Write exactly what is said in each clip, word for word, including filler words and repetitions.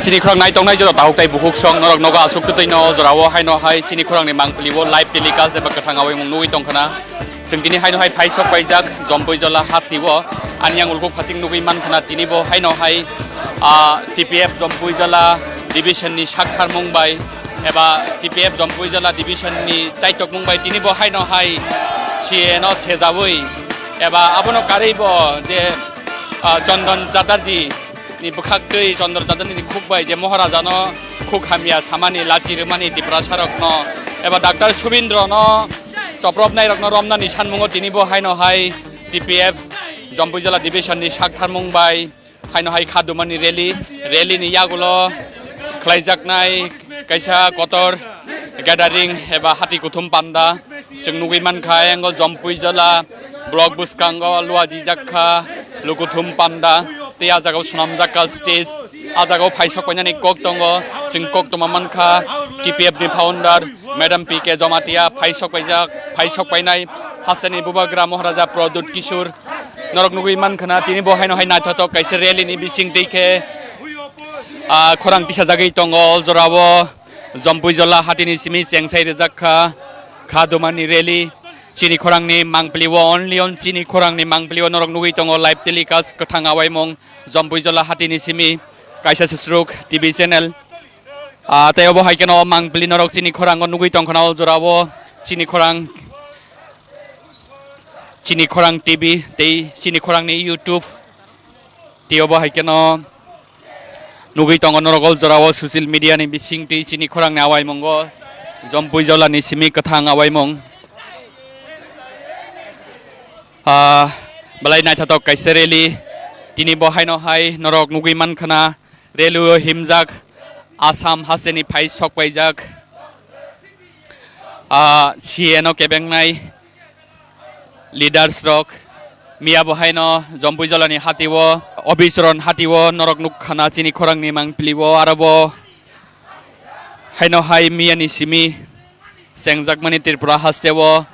Chini khorang nai tongnai joto tahuk tai bukhuk song norok nogo aswk twtwi no jorao haino hai chini khorangni mangpili o live telecast eba kwthang awaimung nugwi tongkhana. Chwng tini haino hai phaisok paijak Jompuijala hati o ani yang ulkuk phasing nugwi mankhana tini bo haino hai, ah, T P F Jompuijala division ni saktharmung bai eba T P F Jompuijala division ni chaitokmung bai tini bo haino hai C A no sejawi eba abono karwi bo je, ah, Chondon Chatterjee ni bwkhak twi Chandra Chatterjee ni khuk bai je Maharaja no khuk hamya samani lachi rwmani Tiprasa rok no eba Doctor Subindra no chopropnai rok no romnani sanmungo tini bo haino hai T P F Jompuijala division ni saktharmung bai haino hai khadumani rally, rally ni yagulo khlaijaknai kaisa kotor gathering eba hati kuthum panda. Chwng nugwi mankha, engo Jompuijala block bwskango luajijak kha lukuthum panda, tei ah jagao swnamjak kha stage. Ah jagao phaisok painani kok tongo, chwng kok tongma mankha T P F ni founder Madam P K Jamatia, phaisok paijak, phaisok painai hasteni bubagra Maharaja Pradyut Kishore. Norok nugwi mankha na, tini bo haino hai naithothok kaisa rally ni bising twi khe, ah, khorang tisajagwi tongo, o jorao Jompuijala hatini simi chengsai rijak kha, khadumani rally. Chini khorangni mangpili o, only on chini khorangni mangpili o norok nugwi tongo live telecast kwthang awaimung Jompuijala hatini simi kaisa susruk T V channel. Ah, tei obo hai kheno mangpili norok chini khorango nugwi tongkhana o jorao chini khorang, chini khorang T V tei chini khorangni YouTube. Tei obo hai kheno nugwi tongo norok o jorao social media ni bising twi chini khorangni awaimungo Jompuijala ni simi kwthang awaimung. Ah, belai naithothok kaisa rally. Tini bo haino hai norok nugwi mankha na rally o himjak Assam hasteni phai sok paijak, ah, C A no kebengnai leaders rok. Miya bo haino Jompuijala ni hati o, Obichron hati o norok nuk khana chini khorang ni mangpili o, aro bo haino hai miya ni simi chengjakmani Tripura haste o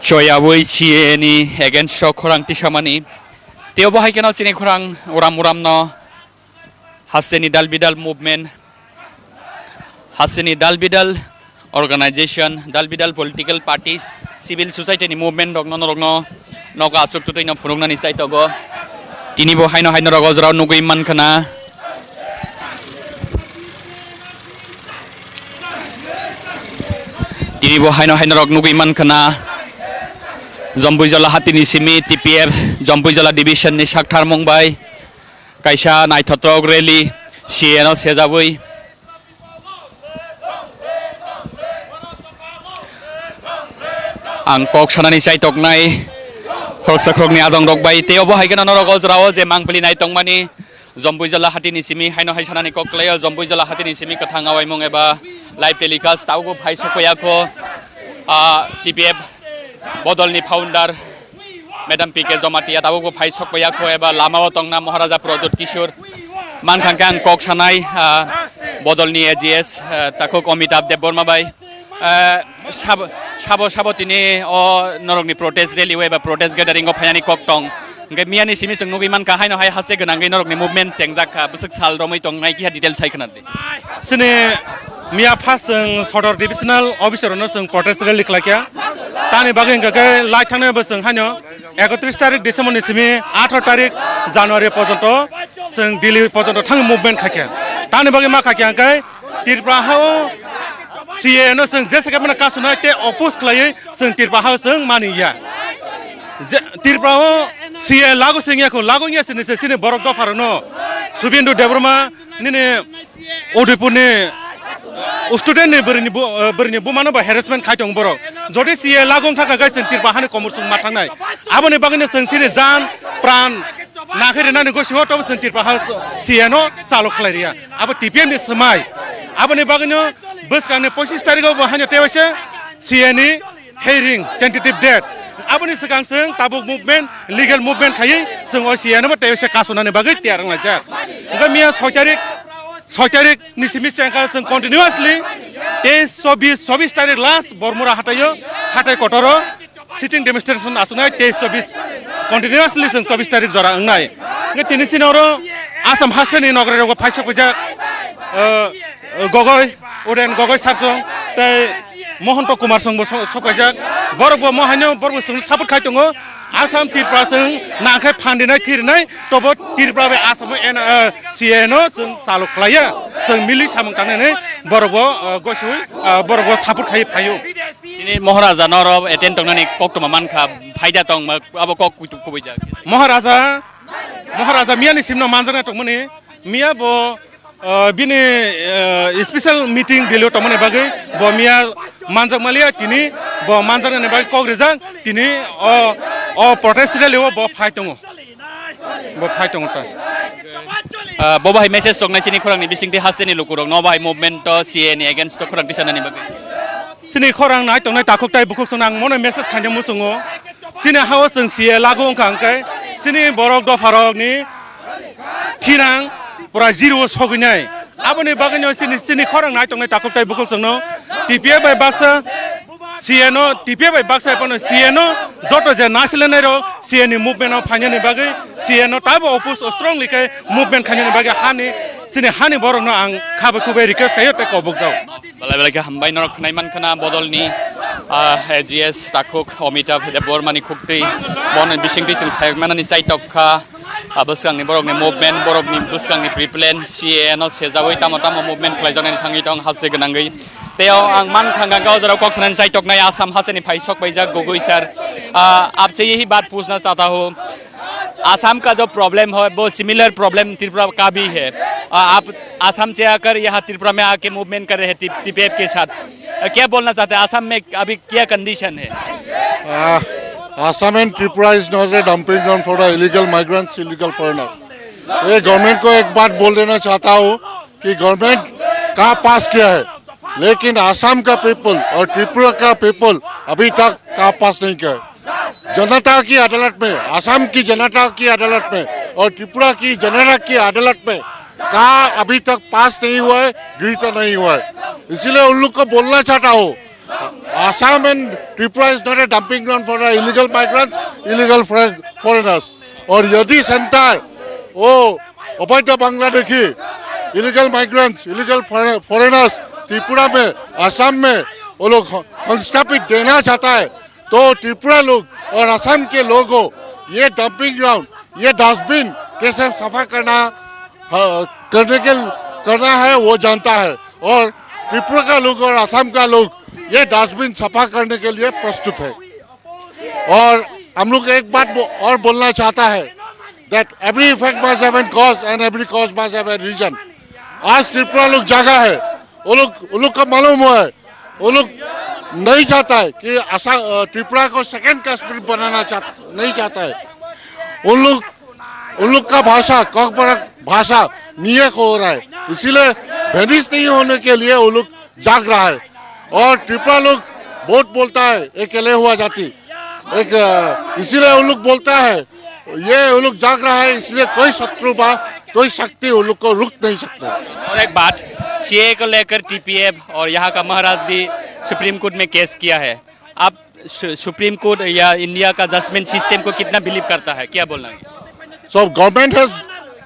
choyawi C A ni against o khorang tisamani. Tei obo hai kheno chini khorang uram uram no hasteni dal bidal movement, hasteni dal bidal organization, dal bidal political parties, civil society ni movement rokno norokno nogo aswk twtwi no phunuknani chaitogo. Tini bo haino haino rogo jorao nugwi mankha na. Tini bo haino haino rok nugwi mankha na. Jompuijala hatini simi T P F Jompuijala division ni saktharmung bai kaisa naithothok rally C A no sejabwi. Ang kok sanani chaitoknai khoroksa khorokni adong rok bai tei obo hai kheno norok o jorao je mangpili nai tongmani Jompuijala hatini simi haino hai sanani kok kwlaio, Jompuijala hatini simi kwthang awaimung eba live telecast tabukbo phai sokpaiya kho, ah, T P F bodolni founder Madam P K Jamatia tabukbo phai sokpaiya kho eba lamao tongna Maharaja Pradyut Kishore. Mankha khe ang kok sanai, ah, bodolni A G S, ah, takhuk Amitabh Debbarma bai. Ah, sabo, sabo, sabo tini o norokni protest rally o eba protest gathering o phainani kok tong. Hwnkhe miyani simi chwng nugwi mankha, haino hai haste gwnangwi norokni movement chengjak kha, bwswk sal romwi tongnai kiha details hai khna di. Chini miya first chwng Sodor Divisional Officer no chwng protest rally khlaikha. Tani bagwi hwnkha khe lai thangnai bo chwng haino ekotris tarik December ni simi atharo tarik January porjonto chwng Delhi porjonto thang movement khaikha. Tani bagwi ma khaikha hwnkhe Tripura hao C A no chwng jesa khe mano kasunai tei oppose khlaiwi chwng Tripura hao chwng mani ya. Je, Tripura o C A lagu sing ya kho, lagu ya sini se sini borok dopha rok no. Subindu Debbarma nini Udaipur ni student ni bwrwi ni bu-, eh, bwrwi ni buma no ba harassment khai tong borok. Jodi C A lagu wng thaka gai chwng Tripura hani komor chwng ma thangnai. Aboni bagwi no chwng sini jan pran nakhe rinani gosi ho tobo chwng Tripura ha C A no chalo khlai riya. Abo T P F ni swmai. Aboni bagwi no bwskang ni pochis tarik o bo haino tewaisa C A ni hearing, tentative date. Aboni swkang chwng tabuk movement, legal movement khaiwi chwng o C A no bo tewaisa kasunani bagwi tiyar wnglaijak. Hwnkhe miya soi tarik, soi tarik ni simi chengkha chwng continuously teis, chobis, chobis tarik last Bormura hataio, hatai kotoro sitting demonstration asuknai teis, chobis continuously chwng chobis tarik jora wngnai. Hwnkhe tini chini oro Assam hasteni nogorrok bo phaisok paijak. uh, Gogoi, Uren Gogoi sir song, tei Mohonto Kumar song bo so-, sok paijak. Borok bo mo haino borok bo chwng support khai tongo. Assam Tripura chwng nangkhe phan rinai, thi rinai, tobo Tripura bai Assam o N, uh, C A no chwng chalo khlaiya. Chwng mili samung tangnai hinwi borok bo, uh, goswi, uh, borok bo support khai phaio. Tini Maharaja norok attend tongnani koktwma mankha, phaida tongma abo kok kuitu kubui jak. Maharaja, Maharaja miya ni simno manjakna tongmani, miya bo, uh, bini, uh, special meeting Delhi o tongmani bagwi bo miya manjak maliya, tini bo manjaknani bagwi kok rijak, tini o, o protest rally o bo phai tongo. Bo phai tongo ta. Ah, bo bahai message tongnai chini khorang ni bising twi hasteni lukurok no bahai movement to C A ni against to khorang tisanani bagwi. Chini khorang nai tongnai takhuk tai bukhuk song ang mono message khaina muchungo. Chini hao chwng C A lagu wngkha hwnkhe chini borok dopharok ni thinang pura zero o sogwinai. Aboni bagwino chini, chini khorang nai tongnai takhuk tai bukhuk songno T P F bai baksa C A no, T P F bai baksa phano C A no joto je nasilanairok C A ni movement o phainani bagwi C A no taibo oppose strongly khe movement khainani bagwi hani, chini hani borokno ang khabai khubai request khaio tei kobokjao. Belai belai khe hambai norok khwnai mankha na bodolni, ah, A G S takhuk Amitabh Debbarma ni khuktwi bono bisingtwi chwng sayok manani chaitok kha. Ah, bwskangni borokni movement, borokni bwskangni pre-plan, C A A no sejawi tamo tamo movement khlaijaknani thangwi tong haste gwnangwi. Tei o ang mankha hwnkha o jorao kok sanani chaitoknai Assam hasteni phai sok paijak Gogoi sir. Ah, आपसे यही बात पूछना चाहता हूँ, आसाम का जो प्रॉब्लम है वो सिमिलर प्रॉब्लम त्रिपुरा का भी है। आ, आप आसाम से आकर यहाँ त्रिपुरा में आके मूवमेंट कर रहे हैं टी पी एफ के साथ, आ, क्या बोलना चाहते हैं? आसाम में अभी क्या कंडीशन है? Uh, Assam and Tripura is not a dumping ground for the illegal migrants, illegal foreigners. ये गवर्नमेंट को एक बात बोल देना चाहता हूँ कि गवर्नमेंट का पास किया है, लेकिन आसाम का पीपल और त्रिपुरा का पीपल अभी तक का पास नहीं किया है। जनता की अदालत में, आसाम की जनता की अदालत में और त्रिपुरा की जनता की अदालत में का अभी तक पास नहीं हुआ है, गृहीत नहीं हुआ है। इसीलिए उन लोग को बोलना चाहता हूँ, Assam and Tripura is not a dumping ground for the illegal migrants, illegal foreigners. और यदि सेंटर वो अवैध Bangladeshi, illegal migrants, illegal foreigners Tripura में, आसाम में वो लोग संस्थापित देना चाहता है, तो त्रिपुरा लोग और आसाम के लोगों ये डंपिंग ग्राउंड, ये डस्टबिन कैसे सफा करना, हाँ, करने के, करना है, वो जानता है। और त्रिपुरा का लोग और आसाम का लोग ये डस्टबिन सफा करने के लिए प्रस्तुत है। और हम लोग एक बात बो-, और बोलना चाहता है that every effect must have an cause and every cause must have a reason। आज त्रिपुरा लोग जागा है, वो लोग, उन लोग का मालूम हुआ है, वो लोग नहीं चाहता है कि आसा-, अ, त्रिपुरा को सेकंड कश्मीर बनाना चाह-, नहीं चाहता है। उन लोग, उन लोग का भाषा, कॉकबरक भाषा नियक हो रहा है, इसीलिए वेनिश नहीं होने के लिए वो लोग जाग रहा है। और त्रिपुरा लोग बहुत बोलता है, अकेले हुआ जाति, एक, अ, इसीलिए वो लोग बोलता है, ये वो लोग जाग रहा है, इसलिए कोई शत्रु बा, कोई शक्ति वो लोग को रुक नहीं सकता। और एक बात, सी ए ए को लेकर टी पी एफ और यहाँ का महाराज भी सुप्रीम कोर्ट में केस किया है। आप सु-, सुप्रीम कोर्ट या इंडिया का जजमेंट सिस्टम को कितना बिलीव करता है, क्या बोलना है? So government has,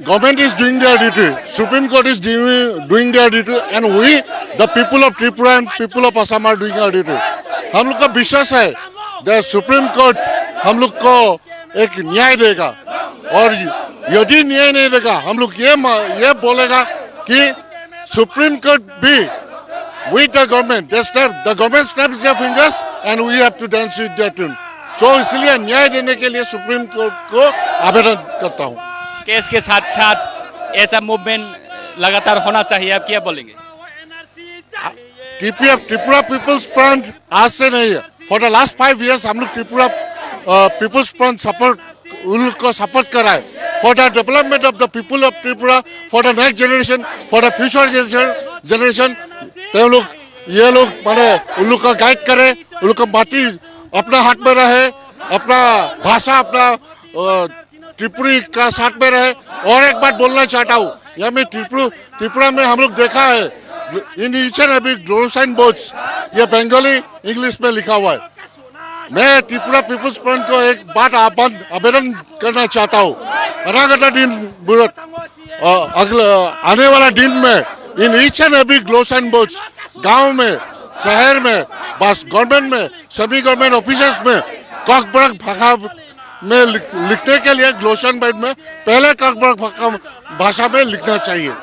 government is doing their duty, Supreme Court is doing, doing their duty, and we, the people of Tripura and people of Assam are doing our duty। हम लोग का विश्वास है that सुप्रीम कोर्ट हम लोग को एक न्याय देगा, और यदि न्याय नहीं देगा, हम लोग ये म-, ये बोलेगा कि सुप्रीम कोर्ट भी with the government, they snap, the government snaps their fingers and we have to dance with their tune। So इसलिए न्याय देने के लिए सुप्रीम कोर्ट को आवेदन करता हूँ। केस के साथ साथ ऐसा मूवमेंट लगातार होना चाहिए, आप क्या बोलेंगे? T P F, Tripura People's Front, आज से नहीं है, for the last five years हम लोग त्रिपुरा पीपल्स फ्रंट सपोर्ट, उन लोग को सपोर्ट कर रहा है। For the development of the people of Tripura, for the next generation, for the future generation, generation, तो लोग, ये लोग माने उन लोग का गाइड करे, उन लोग का माटी अपना हाथ में रहे, अपना भाषा, अपना, अ, त्रिपुरी का साथ में रहे। और एक बात बोलना चाहता हूँ, यहाँ में त्रिपुर-, त्रिपुरा में हम लोग देखा है, in each and every road sign boards, ये बंगाली इंग्लिश में लिखा हुआ है। मैं त्रिपुरा पीपल्स फ्रंट को एक बात आह्वान, आवेदन करना चाहता हूँ, अनागत दिन, बुरत, अ, अगले, आने वाला दिन में In each and every Goshen Boj, गांव में, शहर में, बस गवर्नमेंट में, सेमी गवर्नमेंट ऑफिसेस में, कॉकबरक भाषा में लिख, लिखने के लिए ग्लोशन बैड में पहले कॉकबरक भाषा, भाषा में लिखना चाहिए।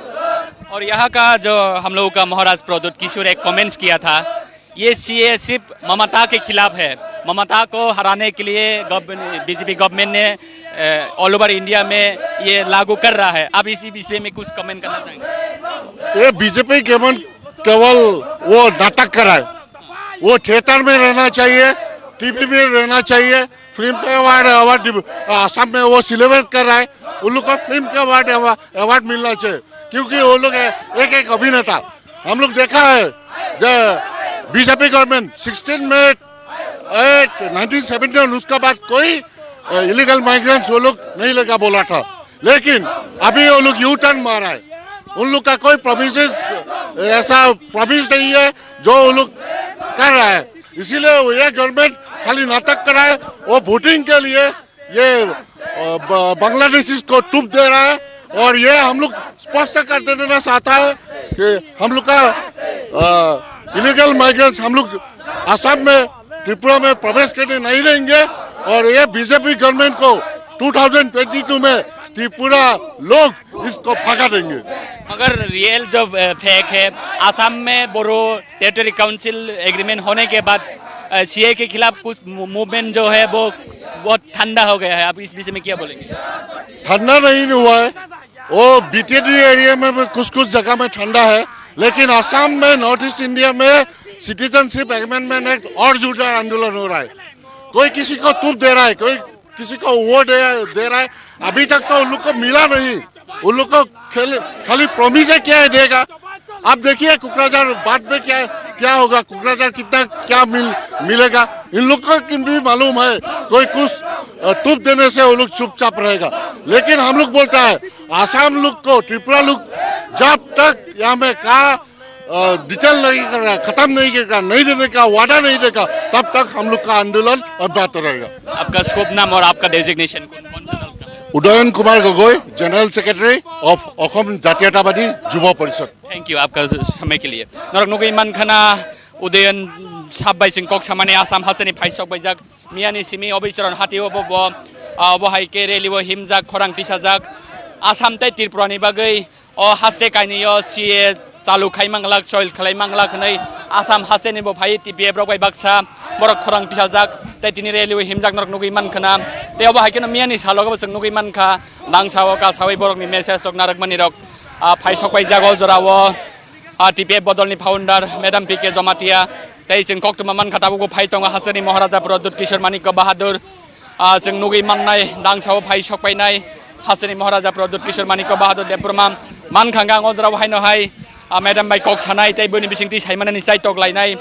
और यहाँ का जो हम लोगों का महाराज प्रद्युत किशोर एक कमेंट्स किया था, ये सीए सिर्फ ममता के खिलाफ है। ममता को हराने के लिए बीजेपी गवर्नमेंट ने ऑल ओवर इंडिया में ये लागू कर रहा है। आप इसी विषय में कुछ कमेंट करना चाहेंगे? ये बीजेपी केवल केवल वो नाटक कराए। वो थिएटर में रहना चाहिए, टीवी में रहना चाहिए। फिल्म के अवार्ड, अवार्ड आसाम में वो सेलिब्रेट कर रहा है। उन लोग को फिल्म के अवार्ड, अवार्ड मिलना चाहिए, क्योंकि वो लोग एक एक अभिनेता। हम लोग देखा है जो बीजेपी गवर्नमेंट सिक्सटीन में, नाइनटीन सेवेंटी, उसके बाद कोई इलीगल माइग्रेंट्स वो लोग नहीं लेगा बोला था, लेकिन अभी वो लोग यू टर्न मारा है। उन लोग का कोई प्रोमिसेस, ऐसा प्रॉमिस नहीं है जो वो लोग कर रहा है। इसीलिए वो ये गवर्नमेंट खाली नाटक कर रहा है। वो वोटिंग के लिए ये बांग्लादेशीज को टूप दे रहा है। और ये हम लोग स्पष्ट कर देना चाहता है कि हम लोग का इलीगल माइग्रेंट्स हम लोग आसाम में, त्रिपुरा में प्रवेश करने नहीं देंगे। और ये बीजेपी गवर्नमेंट को टू थाउजेंड ट्वेंटी टू में त्रिपुरा लोग इसको भगा देंगे। मगर रियल जो फैक्ट है, आसाम में बोरो टेरिटरी काउंसिल एग्रीमेंट होने के बाद सीए के खिलाफ कुछ मूवमेंट जो है वो बहुत ठंडा हो गया है। आप इस विषय में क्या बोलेंगे? ठंडा नहीं हुआ है, वो बीटीडी एरिया में भी कुछ कुछ जगह में ठंडा है, लेकिन आसाम में, नॉर्थ ईस्ट इंडिया में सिटीजनशिप अमेंडमेंट एक्ट और जोरदार आंदोलन हो रहा है। कोई किसी को तूप दे रहा है, कोई किसी को वो दे, दे रहा है। अभी तक तो उन लोग को मिला नहीं। उन लोग को खाली प्रॉमिस है, क्या है देगा। आप देखिए कुकराझार बाद में क्या क्या होगा, कुकराझार कितना क्या मिल मिलेगा। इन लोग को भी मालूम है, कोई कुछ तूप देने से वो लोग चुपचाप रहेगा। लेकिन हम लोग बोलता है, आसाम लोग को, त्रिपुरा लोग जब तक यहाँ में का डिटेल नहीं कर रहा, खत्म नहीं कर रहा, नहीं देने का वादा नहीं देगा, तब तक हम लोग का आंदोलन अब्याहत रहेगा। आपका शुभ नाम और आपका डेजिग्नेशन कौन, कौन सा दल का है? Udayan Kumar Gogoi, General Secretary of Akhom Jatiyatabadi Jubo Parishad. Thank you, आपका समय के लिए। Norok nugui mankhana Udayan sab bai chwng kok samani Assam hasteni phaisok baijak miyani simi obicharon hati obo bo, ah, obo hai khe rally o himjak, khorang tisajak. Assam tei Tripura ni bagwi o haste kainwi o C A chalu khai manglak, soil khlai manglak hwnwi Assam haste ni bo phai T P F rok bai baksa borok khorang tisajak tei tini rally o himjak norok nugui mankha na. Tei obo hai kheno miyani salo bo chwng nugui mankha, langsa o kasawi borok ni message rok narwk mani rok, ah, phai sok pai jago jora o, ah, T P F bodol ni founder Madam P K Jamatia tei chwng koktwma mankha tabuk bo phai tongo hasteni Maharaja Pradyut Kishore Manikya Bahadur. Ah, chwng nugui mannai, dangsa o phai sok painai, hasteni Maharaja Pradyut Kishore Manikya Bahadur Debbarma, mankha ang o jora o haino hai, ah, madam bai kok sanai, tei boni bisingtwi saimanani chaitok lainai,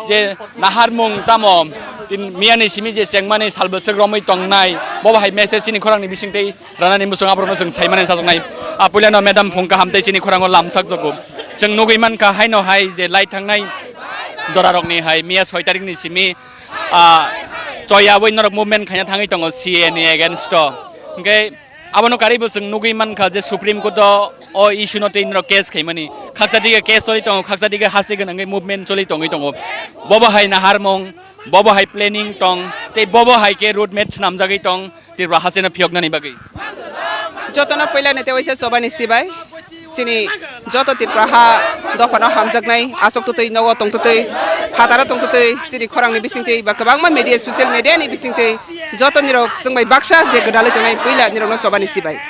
je naharmung tamo, tin miyani simi je chengmani salbwswk romwi tongnai, bo hai message chini khorang ni bisingtwi ranani muchung aborokno chwng saimanani chajoknai. Ah, puilano madam phung kaham tei chini khorango lamsak jogo. Chwng nugui mankha haino hai je lai thangnai jorarokni hai miya soi tarikni simi, ah, choyawi norok movement khaina thangwi tongo C A ni against o. Hwnkhe abono karwi bo chwng nugwi mankha je Supreme Court o, o issue no tei norok case khaimani. Khaksa dige case choli tongo, khaksa dige haste gwnangwi movement choli tongwi tongo. Bobo hai naharmung, bobo hai planning tong, tei bobo hai khe road map swnamjagwi tong. Tripura hasteno phiyoknani bagwi. Jotono puila ni tei waisa chobani sibai. Chini joto Tripura ha dophano hamjaknai, aswk twtwi nogo tongtwtwi, phataro tongtwtwi, chini khorangni bisingtwi ba kwbangma media, social media ni bisingtwi joto nirok chwngbai baksa je gwdalwi tongnai puila nirokno chobani sibai.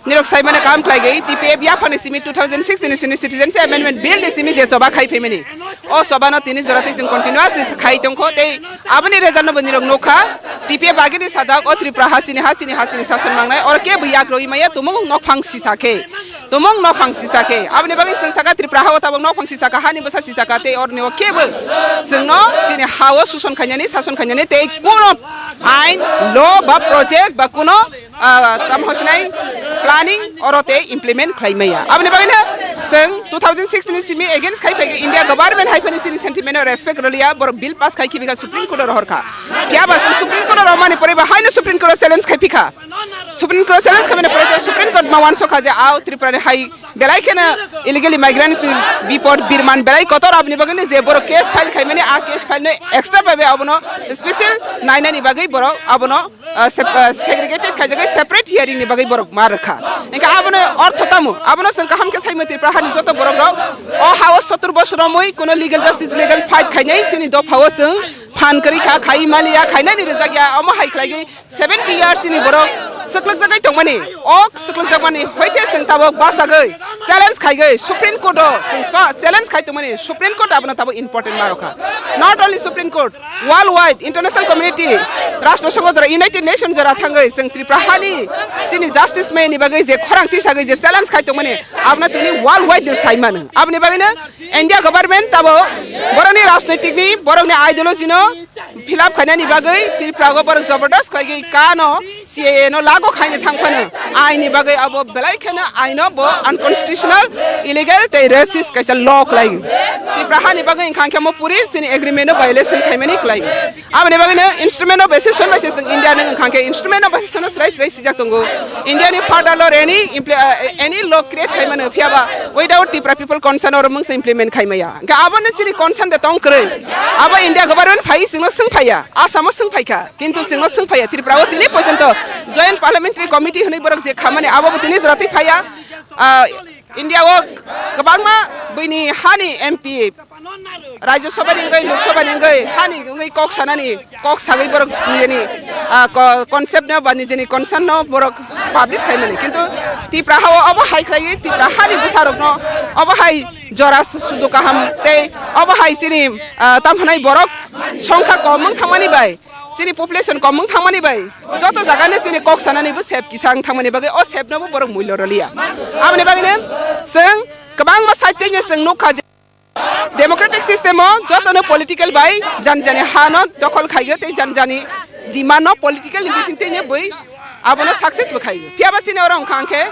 Nirok saimano kaham khlaigwi T P F yaphangni simi two thousand six ni simi Citizenship Amendment Bill ni simi je choba khai phaimani. O chobano tini jora tei chwng continuously khai tongkho tei aboni result no bo nirok nukha. T P F agini sajak o Tripura ha chini ha chini ha chini sason mangnai oro kebo yak rwi maya tumung nokphang sisa khe. Tumung nokphang sisa khe. Aboni bagwi chwng saka Tripura ha o tabuk nokphang sisa kha, hani bwsa sisa kha tei oroni o kebo chwngno chini ha o suson khainani, sason khainani tei kuno ain, law ba project ba kuno ah, tamo hwnsinai planning oro tei implement khlai maya. Aboni bagwino Chwng two thousand six ni simi against khai phai India government hai phani chini sentiment no respect rwliya, borok bill pass khai khibikha Supreme Court o rohor kha. Phiya ba chwng Supreme Court o rohmani pore ba haino Supreme Court o challenge khai phikha. Supreme Court o challenge khai mani pore Supreme Court ma wansokha je ao Tripura ni hai belai kheno illegal immigrants ni bipod birman belai kotor, aboni bagwi no je borok case file khai mani a case file no extra bai bai abono special nainani bagwi borok abono ah, sep-, ah, segregated khaijagwi separate hearing ni bagwi borok ma rwkha. Engkha abono ortho tamo? Abono chwng kaham khe saimwtwi Tripura hani joto borok rok o hao sotur bosor romwi kuno legal justice, legal fight khainai chini dopha o chwng phan kwrwi kha, khai maliya, khainani rijak ya, omo hai khlaigwi seventy years ni borok swklwkjagwi tongmani, o swklwkjakmani hoite chwng tabok bachagwi challenge khaigwi Supreme Court o chwng cha-, challenge khai tongmani, Supreme Court abono tabok important ma rwkha. Not only Supreme Court, worldwide international community, Rashtra Sangha jora, United Nations jora thangwi chwng Tripura hani chini justice maya ni bagwi je khorang tisagwi je challenge khai tongmani, abono tini worldwide no sai mano. Aboni bagwi no India government tabo borokni rajnoitik ni, borokni ideology no fill up khainani bagwi Tripura go borok jabardast khlaigwi kano C A A no lagu khaina thang phano aini bagwi abo belai kheno aino bo unconstitutional, illegal tei racist kaisa law khlai. Tripura hani bagwi wngkha khe mo puri chini agreement o violation khaimani khlai. Aboni bagwi no instrument of accession bai se chwng India no wngkha khe instrument of accession no srai srai sijak tongo. India ni further law any impl-, uh, any law create khaimano phiya ba without Tripura people consent or mungsa implement khaimaya. Hwnkhe abo no chini consent de tong kwrwi. Abo India government phai chwngno swng phaiya, Assam o swng phaikha. Kintu chwngno swng phaiya, Tripura o tini porjonto Joint Parliamentary Committee hwnwi borok je khamani, abo bo tini jora twi phaiya. Ah, India o kwbangma buini hani M P, Rajya Sabha ni wngwi, Lok Sabha ni wngwi, hani wngwi kok sanani, kok sagwi borok nijeni, ah, ko-, concept no ba nijeni concern no borok publish khaimani. Kintu Tripura ha o obo hai khlaiwi Tripura hani bwsa rokno obo hai jora su-, sujuk kaham tei obo hai chini, ah, tam hwnai borok songkha kom wng thangmani bai, chini population kom wng thangmani bai joto jaga ni chini kok sanani bo sep kisa wng thangmani bagwi o sep no bo borok mullo rwliya. Aboni bagwi no chwng kwbangma side tei chwng nukha je democratic system o joto no political bai jan jani ha no dokhol khaiyo tei jan jani demand no political ni bising tei bui abono success bo khaiyo. Phiya ba chini oro wngkha hwnkhe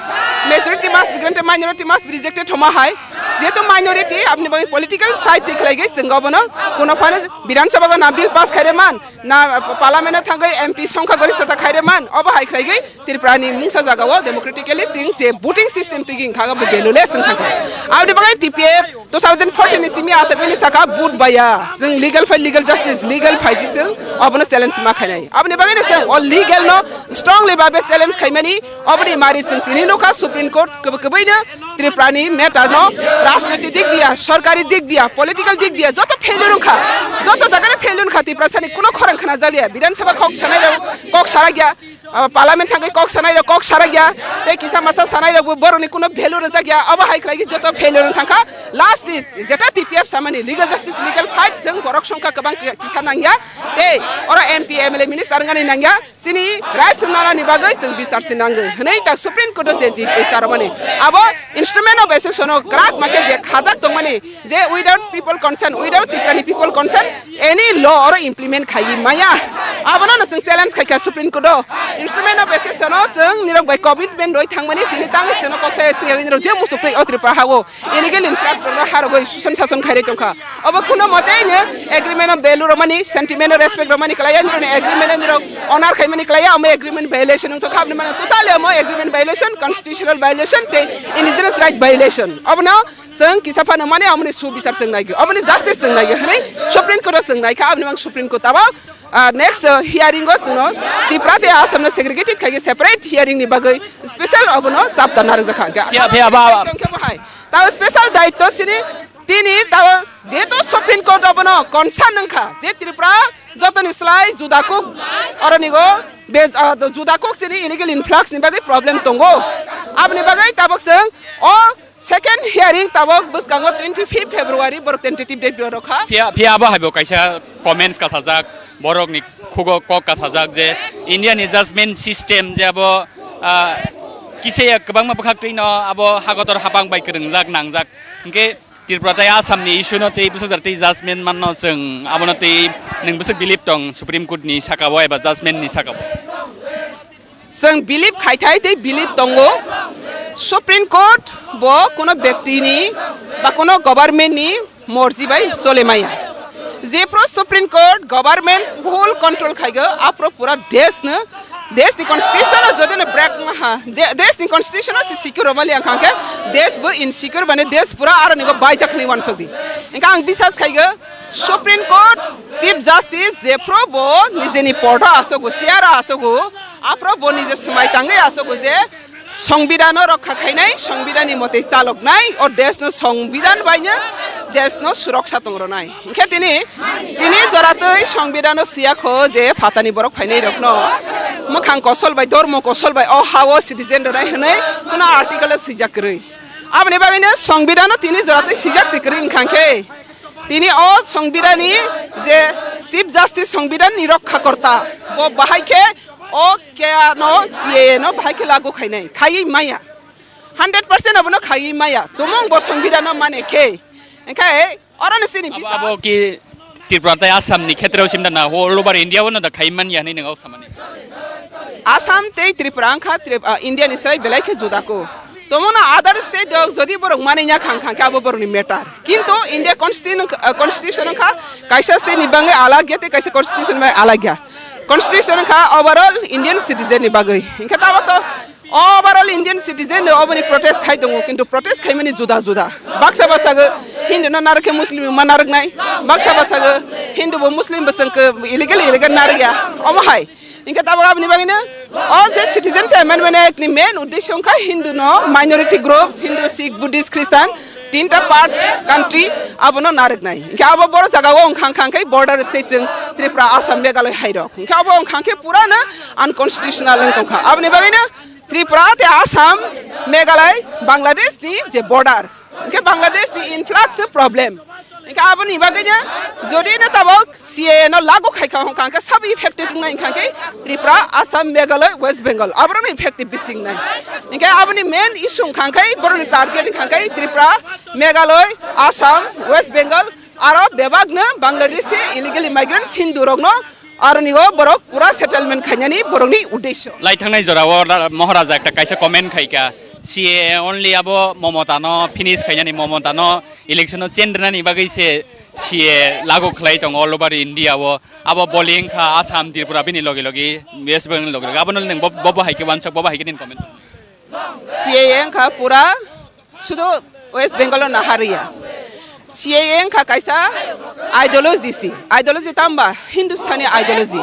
majority must be granted, minority must be rejected homa hai. Jehetu minority aboni bagwi political side tei khlaigwi chwng obono kuno phano Bidhan Sabha go na bill pass khaire man, na parliament o thangwi M P songkha gorishtota khaire man, obo hai khlaigwi Tripura ni mungsa jaga o democratically chwng je voting system tigi wngkha bo valueless wng thangkha. Aboni bagwi T P F two thousand fourteen ni simi asagwi ni saka vote baya, chwng legal fight, legal justice, legal fight chwng obono challenge ma khainai. Aboni bagwi no chwng o legal no strongly babe challenge khaimani, oboni mari chwng tini nukha Supreme Court kwbwi kwbwi no Tripura ni matter no rajniti dik diya, sorkari dik diya, political dik diya, joto failure wngkha, joto jaga no failure wngkha, Tripura sani kuno khorang khna jaliya, Bidhan Sabha kok sanai rok kok sarakya, ah, parliament thangwi kok sanai rok kok sarakya, tei kisa masa sanai rok bo borok ni kuno value rwjakya, obo hai khlai joto failure wng thangkha, last ni jeta T P F samani legal justice, legal fight chwng borok songkha kwbang kisa nangya, tei oro M P, M L A, minister wngani nangya, Chini rights nana ni bagwi chwng bichar se nango hwnwi ta Supreme Court o je ji bichar mani abo instrument of accession o kwrak ma khe je khajak tongmani je without people consent, without Tripura ni people consent any law oro implement khaiwi maya. Abono no chwng challenge khaikha Supreme Court o. Instrument of accession o chwng nirok bai commitment rwi thangmani tini tangwi chwngno kokthai siyagwi nirok je muchuk twi o Tripura ha o illegal influx rokno ha rogwi suson sason khairwi tongkha. Obo kuno mote no agreement o value rwmani, sentiment o respect rwmani kwlaiya, nirokni agreement o nirok honor khaimani kwlaiya, omo agreement violation wngtokha, aboni mano totally omo agreement violation, constitutional violation tei indigenous right violation. Obono chwng kisa phano mani, omoni su bichar chwng naigwi, omoni justice chwng naigwi hwnwi Supreme Court o chwng naikha, aboni mang Supreme Court abo, ah, next, ah, hearing o chwngno Tripura tei Assam no segregated khaigwi separate hearing ni bagwi special obono chapta narwkjakha. Phiya, phiya, ba, ba. Tongkhe bo hai. Tao special daityo sini tini tao jeto Supreme Court abono concern wngkha je Tripura jotoni slai juda kuk oronigo be, ah, juda kuk sini illegal influx ni bagwi problem tongo. Aboni bagwi tabok chwng o second hearing tabok bwskango twenty fifth February borok tentative date rokha. Phiya, phiya abo haibo kaisa comments kasajak, borokni khugo kok kasajak je India ni judgment system je abo, ah, kisa ya kwbangma bwkhak twi no abo hagotor hapang bai kwrwngjak nangjak. Hinkhe Tripura tei Assam ni issue no tei bwsajak tei judgment manno chwng abono tei nwng bwswk believe tong Supreme Court ni saka o eba judgment ni saka o? Chwng believe khaithai tei believe tongo. Supreme Court bo kuno bektini ba kuno government ni morji bai chole maya. Jephru Supreme Court government full control khaigo, aphru pura desh no, desh ni constitution o jodi no break wngma ha, de-, desh ni constitution o se secure romali ang khangkhe desh bo insecure bani desh pura aro nigo baijak ni wansok di. Engkha ang bisas khaigo Supreme Court Chief Justice jephru bo nijeni podo asogo, chair o asogo, aphru bo nije swmai tangwi asogo je Songbidano rokha khainai, Songbidani motei chaloknai, o deshno Songbidan baino deshno suroksa tongronai. Hinkhe tini, tini joratwi Songbidano siyakho je phatani borok phainai rokno mwkhang kosol bai, dormo kosol bai, o hao citizen rwnai hwnwi kuno article o swijak kwrwi. Aboni bagwino Songbidano tini joratwi swijak se kwrwi wngkha khe, tini o Songbidani je Chief Justice Songbidani rokha korta, bo bahai khe o kea no C A A no bahai khe lagu khainai, khaiwi maya. Hundred percent abono khaiwi maya. Tumung bo Songbidano mane khe. Engkhe oro ni sini Abo, bisas. Abo ki Tripura tei Assam ni khetreo simda na all over India o no da khai man ya hinwi nwng samani. Assam tei Tripura wngkha Trip-, ah, India ni sai belai khe juda ko. Tomono other state rok jodi borok manwi nya khang khang khe abo borok ni matter. Kintu India constitution, ah, constitution wngkha kaisa state ni bangwi alag ya tei kaisa constitution bai alag ya. Constitution wngkha overall Indian citizen ni bagwi. Hinkhe tabok to overall Indian citizen no oboni protest khai tongo, kintu protest khaimani juda juda. Baksa basago Hindu no narwk khe Muslim ma narwknai, baksa basago Hindu bo Muslim bo chwng khe illegal illegal narwk ya, omo hai. Hinkhe tabok aboni bagwino o je Citizenship Amendment Act ni main uddesho wngkha Hindu no, minority groups, Hindu, Sikh, Buddhist, Christian, tinta part country abono narwknai. Hinkhe abo boro jagao wngkha, wngkha khe border state chwng Tripura, Assam, Meghalaya hai rok. Hinkhe abo wngkha khe purano unconstitutional wng tongkha. Aboni bagwino Tripura tei Assam, Meghalaya, Bangladesh ni je border, hinkhe Bangladesh ni influx ni problem. Hinkhe aboni bagwino jodi no tabok C A A no lagu khai kha hwnkha khe sabo affected wngnai hwnkha khe Tripura, Assam, Meghalaya, West Bengal aborok no affected bising nai. Hinkhe aboni main issue hwnkha khe borok ni target hwnkha khe Tripura, Meghalaya, Assam, West Bengal aro bebak no Bangladesh illegal immigrants Hindu rok no Aroni o borok pura settlement khainani borokni uddesho. Lai thangnai jorao ra-, Maharaja ekta kaisa comment khaikha, C A A only abo Momota no finish khainani, Momota no election o chenrwnani bagwi se C A A lagu khlai tongo all over India o. Abo boli wngkha Assam, Tripura bini logi logi, West Bengal logi logi. Abono nwng bo, bo, bo hai khe wansuk, bo, bo hai khe nini comment. C A A wngkha pura sudu West Bengal o naharya. C A A wngkha kaisa ideology si. Ideology tamba Hindustani ideology.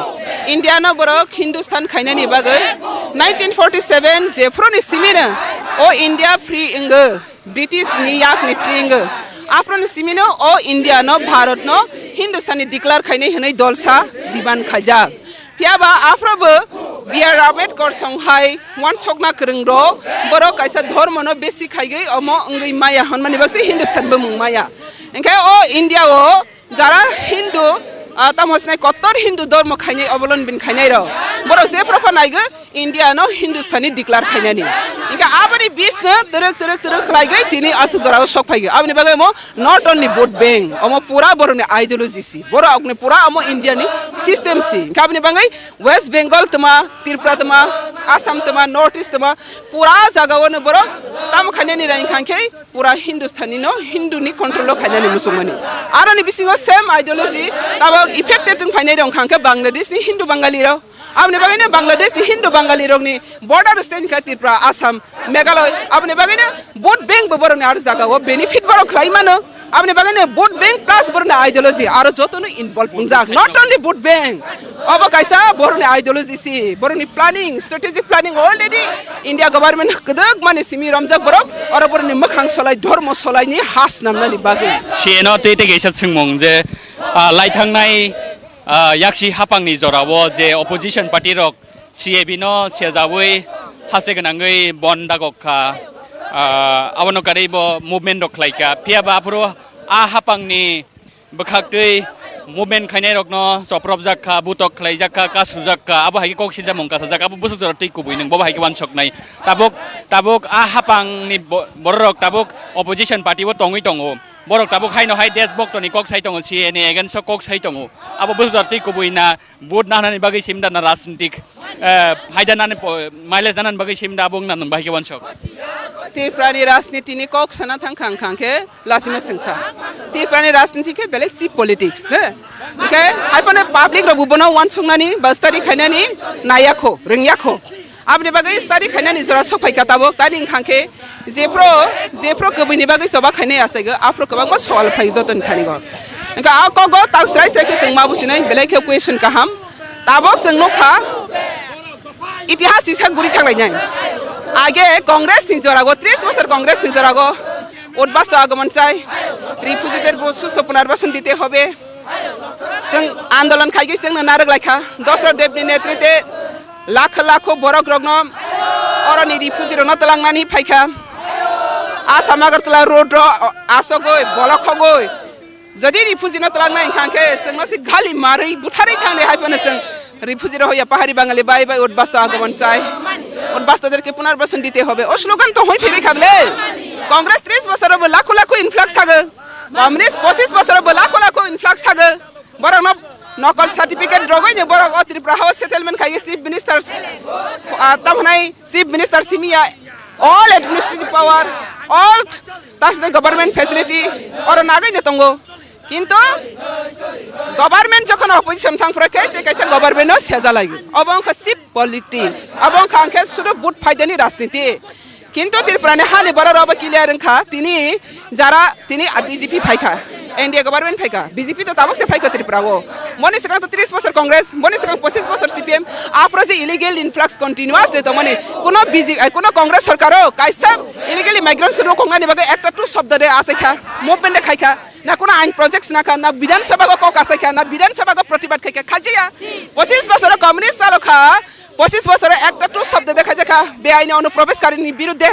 India no borok Hindustan khainani bagwi nineteen forty seven jephru ni simi no o India free wngwi, British ni yak ni free wngwi. Aphru ni simi no o India no Bharat no Hindustani declare khainai hwnwi dolsa demand khaijak. Phiya ba aphuru bo B R Ambedkar song hai wansokna kwrwng rok, borok kaisa dhormo no besi khaigwi omo wngwi maya hwnmani baksa Hindustan bumung maya. Hinkhe o India o jara Hindu, ah, tamo sinai kottor Hindu dhormo khainai, obolonbin khainai rok, borok jephru pha naigwi India no Hindustani declare khainani. Hinkhe aboni bisno twrwk twrwk twrwk khlaigwi tini aswk jorao sok phaigwi. Aboni bagwi omo not only vote bank, omo pura borokni ideology si. Borokni pura omo India ni system si. Hinkhe aboni bagwi West Bengal tma, Tripura tma, Assam tma, North East tma, pura jagao no borok tamo khainani rai hinkhe pura Hindustani no Hindu ni control o khainani muchungmani. Aroni bisingo same ideology tabok affected wng phainai rok hinkhe Bangladesh ni Hindu Bangali rok. Aboni bagwino Bangladesh ni Hindu Bangali rokni border state hinkhe Tripura, Assam, Meghalaya. Aboni bagwino vote bank bo borokni aro jagao benefit borok khlai mano. Aboni bagwino vote bank plus borokni ideology aro jotono involve wngjak. Not only vote bank. Obo kaisa borokni ideology si, borokni planning, strategic planning already India government kwdwk mani simi romjak borok. Oro borokni mwkhang solai, dhormo solaini ha snamnani bagwi. Siyeno tei tei kaisa swngmung je, ah, laithangnai Ah, yaksi haphangni jorao je opposition party rok C A B no sejaui hase gwnangwi bon dagok kha, ah, abono karwi bo movement rok khlai kha. Phiya ba aphuru a haphangni bwkhaktwi movement khainai rokno chopropjak kha, butok khlaijak kha, kasujak kha, abo hai khe kok siljamung kasajak, abo bwswk jora twi kubui nwng bobo hai khe uansuknai. Tabuk, tabuk a haphangni bo-, bororok tabuk opposition party o tongwi tongo. Borok tabuk haino hai desh bhoktoni kok sai tongo, C A A ni against o kok sai tongo. Abo bwswk jora twi kubui na, vote nanani bagwi simda na rajnitik, eh, haida nani po-, mileage nanani bagwi simda abo wngna nung bahai khe wansok. Tripura ni rajniti ni kok sana thang khang khang khe Lachima Singsa. Tripura ni rajniti khe belai cheap politics, ne? Hingkhe hai phano public rok bo bono uansuknani ba study khainani naiya kho, rwngya kho. Aboni bagwi study khainani jora sok phai kha tabuk, tani wngkha khe jephru, jephru kwbwini bagwi choba khainai asaigo, aphru kwbangma sowal phai jotoni thani go. Hingkhe a kogo tang srai srai khe chwng ma businai belai khe question kaham. Tabuk chwng nukha, itihas kisa guri thanglainai. Age Congress ni jorago, tris bosor Congress ni jorago, Udbasto Agamon chai, refugee der bo susto punarbasan dite hobe. Chwng andolon khaigwi chwngno narwk laikha. Dosrot Debni netrite lakho lakho borok rokno oroni refugee rokno twlangnani phaikha. Assam Agartala road ro asogwi bolok khogwi jodi refugee no twlangnai wngkha khe chwngno se gali marwi butharwi thangni hai phano chwng refugee rok hoya pahari Bangali bai bai Udbasto Agamon chai. Udbasto derke punarbasan dite hobe. O slogan to hoi phebe kha bele. Congress tris bosor bo lakho lakho influx thago. Communist pochis bosor bo lakho lakho influx thago. Borok no nokol certificate rogoi ni borok o Tripura hao settlement khai chief minister, ah, tamo hwnai chief minister simiya all administrative power, all tasne government facility oro nagoi ne tongo. Kintu government jokhon opposition thang phra khe te kaisa government no seja lai. Obo wngkha cheap politics. Obo wngkha angkhe sudu vote phaidani rajniti. Kintu Tripura ni hani borok rok bo clear wngkha, tini jara tini B J P phaikha, N D A government phaikha, B J P to tabuk se phaikha Tripura o. Moni swkang to tris bosor Congress, moni swkang pochis bosor C P M, aphro je illegal influx continuous de tongmani, kuno B J P, eh, kuno Congress sorkar o kaisa illegal immigrants rok kongnani bagwi ekta tu shobdo de achaikha, movement de khaikha, na kuno ain projects na kha, na Bidhan Sabha go kok achaikha, na Bidhan Sabha go protibad khaikha, khajaya. Pochis bosor communist salokha, Pochis bosor ekta tu shobdo dekha jakha, beaini onuprobeshkari ni birudde,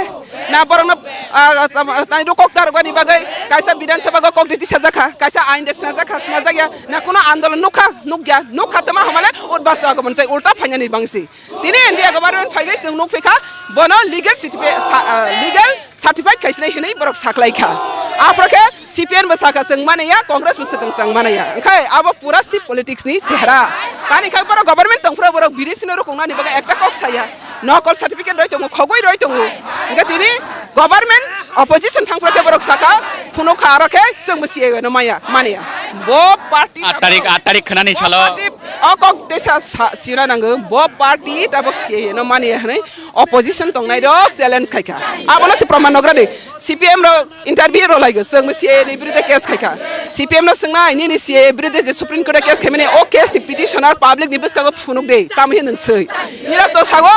na borokno, ah, tam-, tani rukok tarwkani bagwi kaisa Bidhan Sabha go kok riti sajakha, kaisa ain de sinajakha, sinajakya, na kuno andolon nukha, nukya, nukha tama hamale Udbasto Agamon chai ulta phainani bangsi. Tini N D A government phaigwi chwng nukphikha, bono legal certificate, sa-, ah, legal certified khaisnai hinwi borok saklaikha. Aphro khe C P M bo sakha chwng manaya, Congress bo swkang chwng manaya. Wngkhe abo pura si politics ni chehra. Tani khe borok government tongphuru borok B D C no rukungnani bagwi ekta kok saya. Nokol certificate roi tongo, khogwi roi tongo. Wngkhe tini government opposition thangphuru khe borok sakha, phunukha aro khe chwng bo C A A no maya, manaya. Bo party Aat tarik, aat tarik khwnani bo salo. Party o kok tesa sa-, sina nango, bo party tabok C A A no manaya hinwi opposition tongnai rok challenge khaikha. Abono se proman nagra di. C P M rok interview rok laigo, chwng C A A ni birudhe case khaikha. C P M no swngnai, nini C A A birudhe je Supreme Court o case khaimani, o case ni petitioner public ni bwskango phunuk di, tamo hinwi nwng swi. Nirok to sago,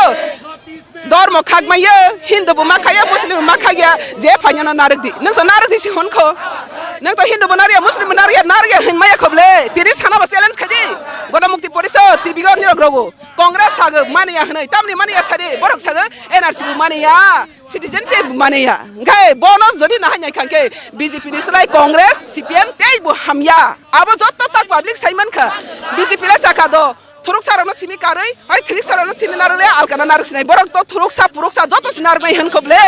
dormo khakmaiyo, Hindu bo ma khaiya, Muslim bo ma khaiya, je phainano narwk di. Nwng to narwk di si hwn kho. Nwng to Hindu bo narwkya, Muslim bo narwkya, narwkya hwn maya kho ble. Tini sana bo challenge khai di. Ganamukti Porishad, T V go nirok rogo. Congress sago, maniya hwnwi, tamni maniya sadi, borok sago, N R C bo maniya. Citizenship manaya. Hingkhe bono jodi nahai nai kha hingkhe B J P ni slai Congress, C P M tei bo hamya. Abo jotto tak public sai mankha. B J P le sakha do, thuruksa rokno simi karwi, hai thuruksa rokno simi narwk le alkana narwk sinai. Borok to thuruksa, puruksa joto si narwk nai hwn kho ble.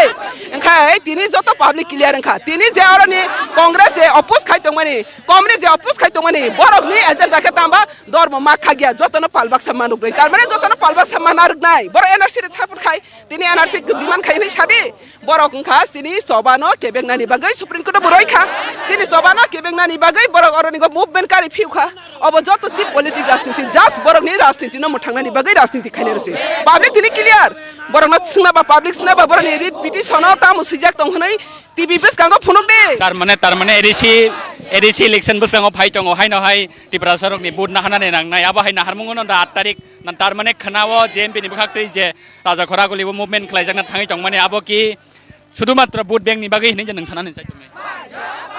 Hingkhe tini joto public clear wngkha. Tini je oroni Congress je oppose khai tongmani, Communist je oppose khai tongmani, borokni agenda khe tamba dormo ma khagya, jotono pal baksa manuk nai. Tar mane jotono pal baksa ma narwk nai. Borok N R C re support khai, Tini N R C demand khai hinwi sadi, borok wngkha chini chobano kebeknani bagwi Supreme Court o bo roikha. Chini chobano kebeknani bagwi borok oroni go movement kari phiukha. Obo joto si politic rajniti, just borokni rajniti no mwthangnani bagwi rajniti khainai rwse. Public tini clear. Borokno swngna ba public swngna ba borokni writ petition o tamo swijak tong hwnwi T V bwskango phunuk di. Tar mane, tar mane A D C, A D C election bwskango phai tongo, haino hai Tiprasa rokni vote naharnani nangnai. Abo hai naharmung no da aat tarik, na tar mane khwnao J M P ni bwkhak twi je Raja Khoraguli bo movement khlaijakna thangwi tongmani, abo ki sudhumatro vote bank ni bagwi hinwi je nwng sanani chai tongmani?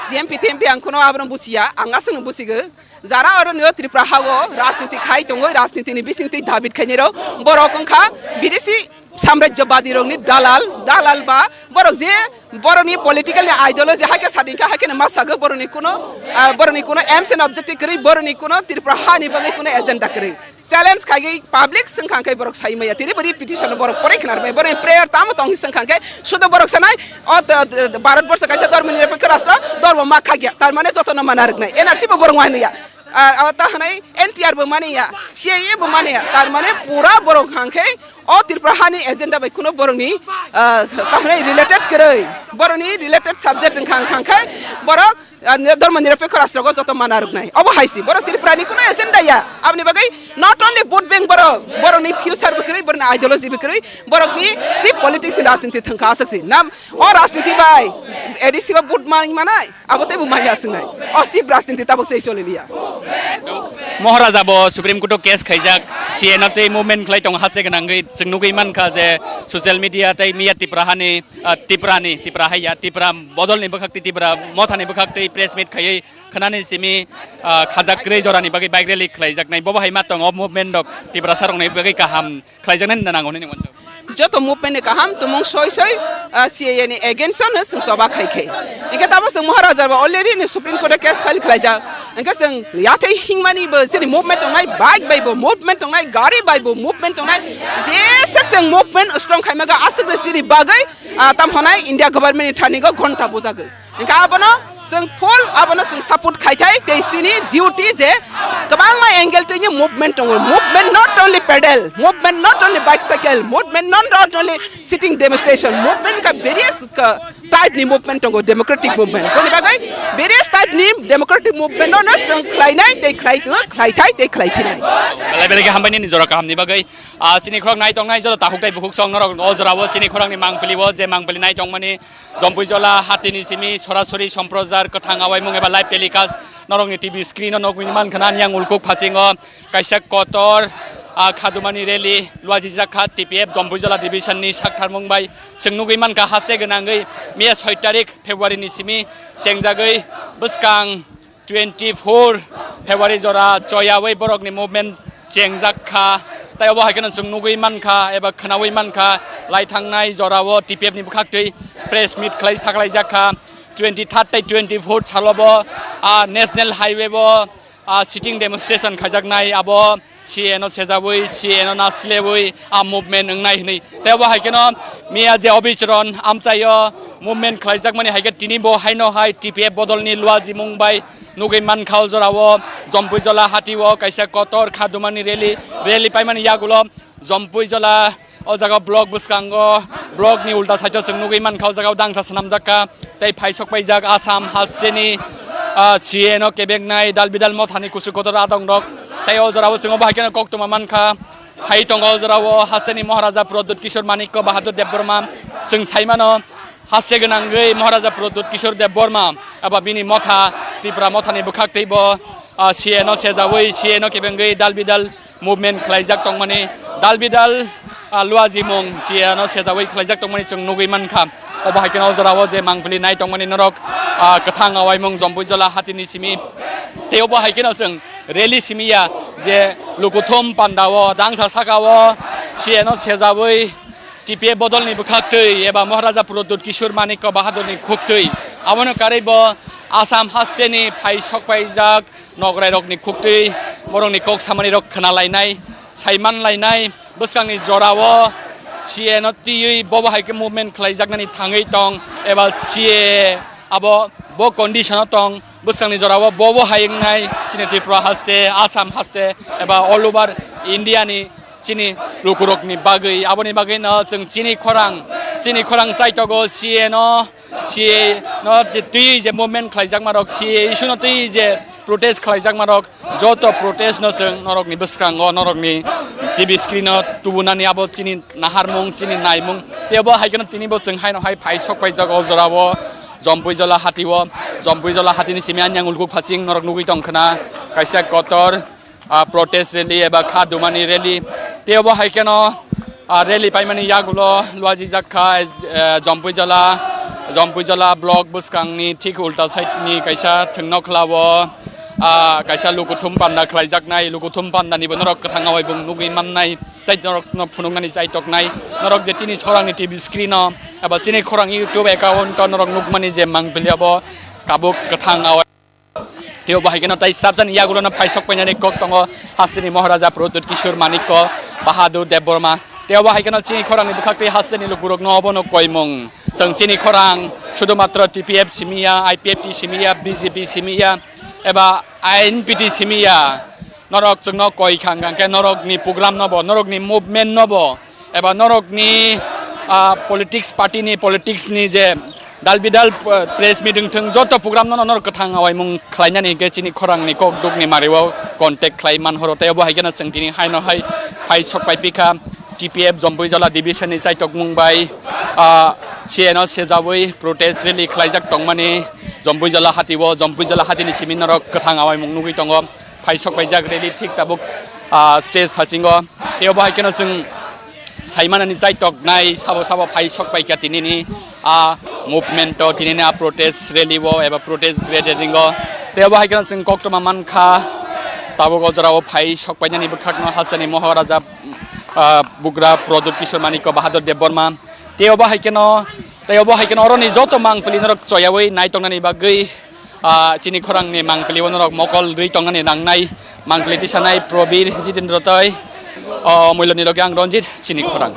G M P T M P ang kheno abono busiya, ang aswkno busigo. Jara oro nio Tripura hao rajniti khai tongo, rajniti ni bising twi David khainai rok. Borok wngkha bidesi samrajyobadi rokni dalal, dalal ba borok je borokni political ni ideology hai khe sading kha, hai khe ma sago borokni kuno, ah, borokni kuno aims and objective kwrwi, borokni kuno Tripura hani bagwi kuno agenda kwrwi. Challenge khaigwi public swngkha khe borok sai maya. Tini bori petition borok porai khna rwbai. Borok prayer tamo tong swngkha khe sudo borok sanai o t-, t-, Bharat borsho kaisa dharma nirapekho rashtra, dharma ma khagya. Tar mane jotono mana rwknai. N R C bo borok wahai nuya. Ah, abo ta hwnwi N P R bo mani ya, C A A bo mani ya, tar mane pura borok hwnkhe o Tripura hani agenda bai kuno borokni, ah, ta hwnwi related kwrwi, borokni related subject wngkha, wngkha khe borok, ah, dormo nirapekho rashtrogo joto mana rwknai. Obo hai si, borok Tripurani kuno agenda ya, aboni bagwi not only vote bank borok, borokni future bo kwrwi, borokni ideology bo kwrwi, borokni si politics ni rajniti thangkha aswk si. Nam o rajniti bai A D C o vote manwi manai. Abo teibo manya swngnai. O sip rajniti tabuk tei choli liya. Moharaja bo Supreme Court o case khaijak, C A A no tei movement khlai tongo haste gwnangwi. Chwng nugwi mankha je social media tei miya Tipra hani, ah, Tipra ni, Tipra haiya, Tipra bodol ni bwkhak tei Tipra motha ni bwkhak tei press meet khaiwi khwnani simi, ah, khajak kwrwi jora ni bagwi bike rally khlaijaknai. Bobo hai ma tongo movement rok Tiprasa rok ni bagwi kaham khlaijaknai nango hinwi uansuk. Joto movement ni kaham tumung soi soi, ah, C A A ni against o no chwng choba khai khe. Hinkhe tamo chwng Maharaja bo already ni Supreme Court o case file khlaijak. Hinkhe chwng yathai hingmani bo chini movement tongnai, bike bai bo movement tongnai, gari bai bo movement tongnai. Jeswk chwng movement strong khai maga aswk bo chini bagwi, ah, tam honai India government ni thani go ghonta bujagwi. Hinkhe abono chwng full abono chwng support khai thai tei chini duty je kwbangma angle twi movement tongo. Movement not only pedal, movement not only bicycle, movement not, not only sitting demonstration, movement ka various ka type ni movement tongo, democratic movement. Boni bagwi various type ni democratic movement no chwng khlainai tei khlai, khlai thai tei khlai phinai. Belai belai khe hambai nini jora kaham ni bagwi. Ah, chini khorang nai tongnai jora takhuk tei bukhuk song norok o jora o chini khorang ni mangpili o je mangpili nai tongmani Jompuijola hatini simi sorasori somprojar kwthang awaimung eba live telecast norokni T V screen o nugwi mankha ani yang ulkuk phasingo kaisa kotor, ah, khadumani rally luajijak kha T P F Jompuijola division ni saktharmung bai. Chwng nugwi mankha haste gwnangwi miya soi tarik February ni simi chengjagwi bwskang twenty four February jora choyawi borokni movement chengjak kha. Tai obo hai kheno chwng nugwi mankha eba khwnawi mankha, lai thangnai jorao T P F ni bwkhaktwi press meet khlai saklaijak kha. Twenty third tei twenty fourth salobo, ah, National Highway bo, ah, sitting demonstration khaijaknai abo. C A A no sejawi, C A A no nasilebwi a movement wngnai hwnwi. Tei obo hai kheno miya je obichron amchaio movement khlaijakmani hai khe tini bo haino hai T P F bodolni luajimung bai nugwi mankha o jorao Jompuijola hatio kaisa kotor khadumani rally, rally paimani yagulo Jompuijola o jaga block bwskango, block ni ulta side o chwng nugwi mankha o jaga o dangsa swnamjak kha. Tei phai sok paijak Assam hasteni, ah, C A A no kebeknai dal bidal mothani kuchuk kotor adong rok. Tei o jora o chwng obo hai kheno koktwma mankha. Hai tongo o jora o hasteni Maharaja Pradyut Kishore Manikya Bahadur Debbarma. Chwng sai mano haste gwnangwi Maharaja Pradyut Kishore Debbarma eba bini motha Tripura mothani bwkhak tei bo, ah, C A A no sejawi, C A A no kebengwi dal bidal movement khlaijak tongmani, dal bidal, ah, luajimung C A A no sejawi khlaijak tongmani chwng nugwi mankha. Obo hai kheno o jorao je mangpili nai tongmani norok, ah, kwthang awaimung Jompuijola hatini simi. Tei obo hai kheno chwng rally simi ya je lukuthum pandao dangsa sakao C A A no sejawi T P F bodolni bwkhaktwi eba Maharaja Pradyut Kishore Manikya Bahadurni khuktwi. Abono karwi bo Assam hasteni phai sokpaijak nograi rokni khuktwi borokni kok samani rok khna lainai, saiman lainai, bwskangni jorao C A A no twiwi bobo hai khe movement khlaijaknani thangwi tong eba C A A abo bo condition o tong, bwskangni jorao bobo hai wngnai chini Tripura haste, Assam haste eba all over India ni chini lukurokni bagwi. Aboni bagwi no chwng chini khorang, chini khorang chaitogo C A A no, C A A no je twi je movement khlaijakma rok, C A A issue no twi je protest khlaijakma rok, joto protest no chwng norokni bwskango, norokni T V screen o tubunani abo chini naharmung, chini naimung. Tei bo hai kheno tini bo chwng haino hai phai sok paijak o jorao Jompuijola hatio, Jompuijola hatini simi ani ang ulkuk phasing norok nugwi tong khna kaisa kotor ah, protest rally eba kha dumani rally. Tei obo hai kheno, ah, rally paimani yagulo luajijak kha, eh, Jompuijola, Jompuijola block bwskangni thik ulta side ni kaisa thwngno khlao, ah, kaisa lukuthum panda khlaijaknai, lukuthum panda ni bo norok kwthang awaibung nugwi mannai, tei norok no phunuknani chaitoknai, norok je chini khorang ni T V screen o eba chini khorang YouTube account o norok nukmani je mangpili abo tabuk kwthang awai. Tei bo hai kheno tai sabjani yagulo no phai sok painani kok tongo hasteni Maharaja Pradyut Kishore Manikya Bahadur Debbarma. Tei bo hai kheno chini khorang ni bwkhak tei hasteni lukurok no obono koimung. Chwng chini khorang sudhumatro T P F simi ya, I P F T simi ya, B J P simi ya, eba Ain piti simiya, norok chwngno koi khang khang khe norokni program no bo, norokni movement no bo, eba norokni, ah, politics party ni politics ni je dal bidal, ah, press meeting thung joto program no norok kwthang awaimung khlainani hinkhe chini khorang ni kok duk ni mari o contact khlai man horo tei obo hai kheno chwng tini hai no hai phai sok pai pikha. T P F Jompuijala division ni chaitok mung bai, ah, C N O sejawi protest rally khlaijak tongmani Jompuijala hati o, Jompuijala hati ni simi norok kwthang awaimung nugwi tongo. Phai sok paijak rally thik tabuk, ah, stage hasingo. Tei obo hai kheno chwng saimanani chaitok nai sabo sabo phai sok paikha tinini a movement o, tinini a protest rally o eba protest gathering o. Tei obo hai kheno chwng koktwma mankha tabuk o jora o phai sok painani bwkhakno hasteni Moharaja, ah, bugra Pradyut Kishore Manikya Bahadur Debbarma. Tei obo hai kheno, tei obo hai kheno oroni joto mangpili norok choyawi nai tongnani bagwi, ah, chini khorangni mangpili o norok mokol rwi tongnani nangnai mangpili tisanai Probir Jitendra tei, oh, Moiloni loge ang Ranjit chini khorang.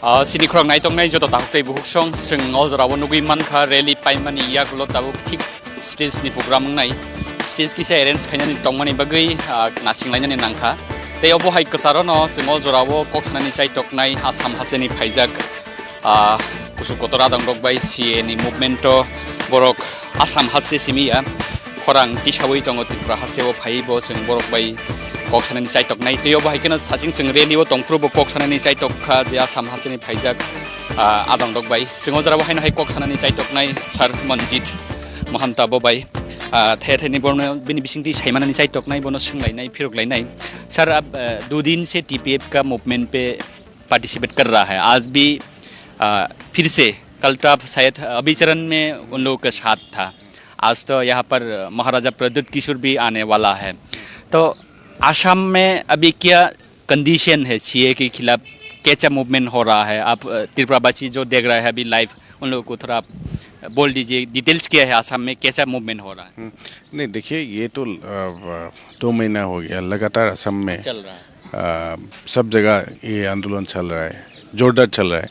Ah, sini khorang naitoknai joto takhuk tei bukhuk song, chwng o jorao nugwi mankha, rally paimani yagulo tabuk thik stage ni program wngnai. Stage kisa arrange khainani tongmani bagwi, ah, nasinglainani nangkha. Tei obo hai kwcharono chwng o jorao kok sanani chaitoknai Assam hasteni phaijak, ah, kuchuk kotor adongrok bai C A ni movement o borok Assam haste simi ya. Khorang tisawi tongo Tripura hasteo phaiwi bo chwng borok bai kok sanani chaitoknai. Tei obo hai kheno saching chwng rally o tongphuru bo kok sanani chaitok kha je Assam hasteni phaijak, ah, adongrok bai. Chwng o jorao haino hai kok sanani chaitoknai Sir Manjit Mohanta bo bai. Ah, thaya thaini borno bini bisingtwi saimanani chaitoknai bono swnglainai, phiruklainai. Sir, ab, ah, दो दिन से T P F का मूवमेंट पे पार्टिसिपेट कर रहा है, आज भी, आ, फिर से कल तो आप शायद अभी चरण में उन लोगों का साथ था, आज तो यहाँ पर महाराजा प्रद्युत किशोर भी आने वाला है। तो आसाम में अभी क्या कंडीशन है, C A के खिलाफ कैसा मूवमेंट हो रहा है? आप, अ, त्रिपुरावासी जो देख रहे हैं अभी लाइव, उन लोगों को थोड़ा आप बोल दीजिए, डिटेल्स क्या है, आसाम में कैसा मूवमेंट हो रहा है? हम्म, नहीं, देखिए, ये तो, अ, दो महीना हो गया लगातार असम में, चल रहा है। अ, सब जगह ये आंदोलन चल रहा है, जोरदार चल रहा है,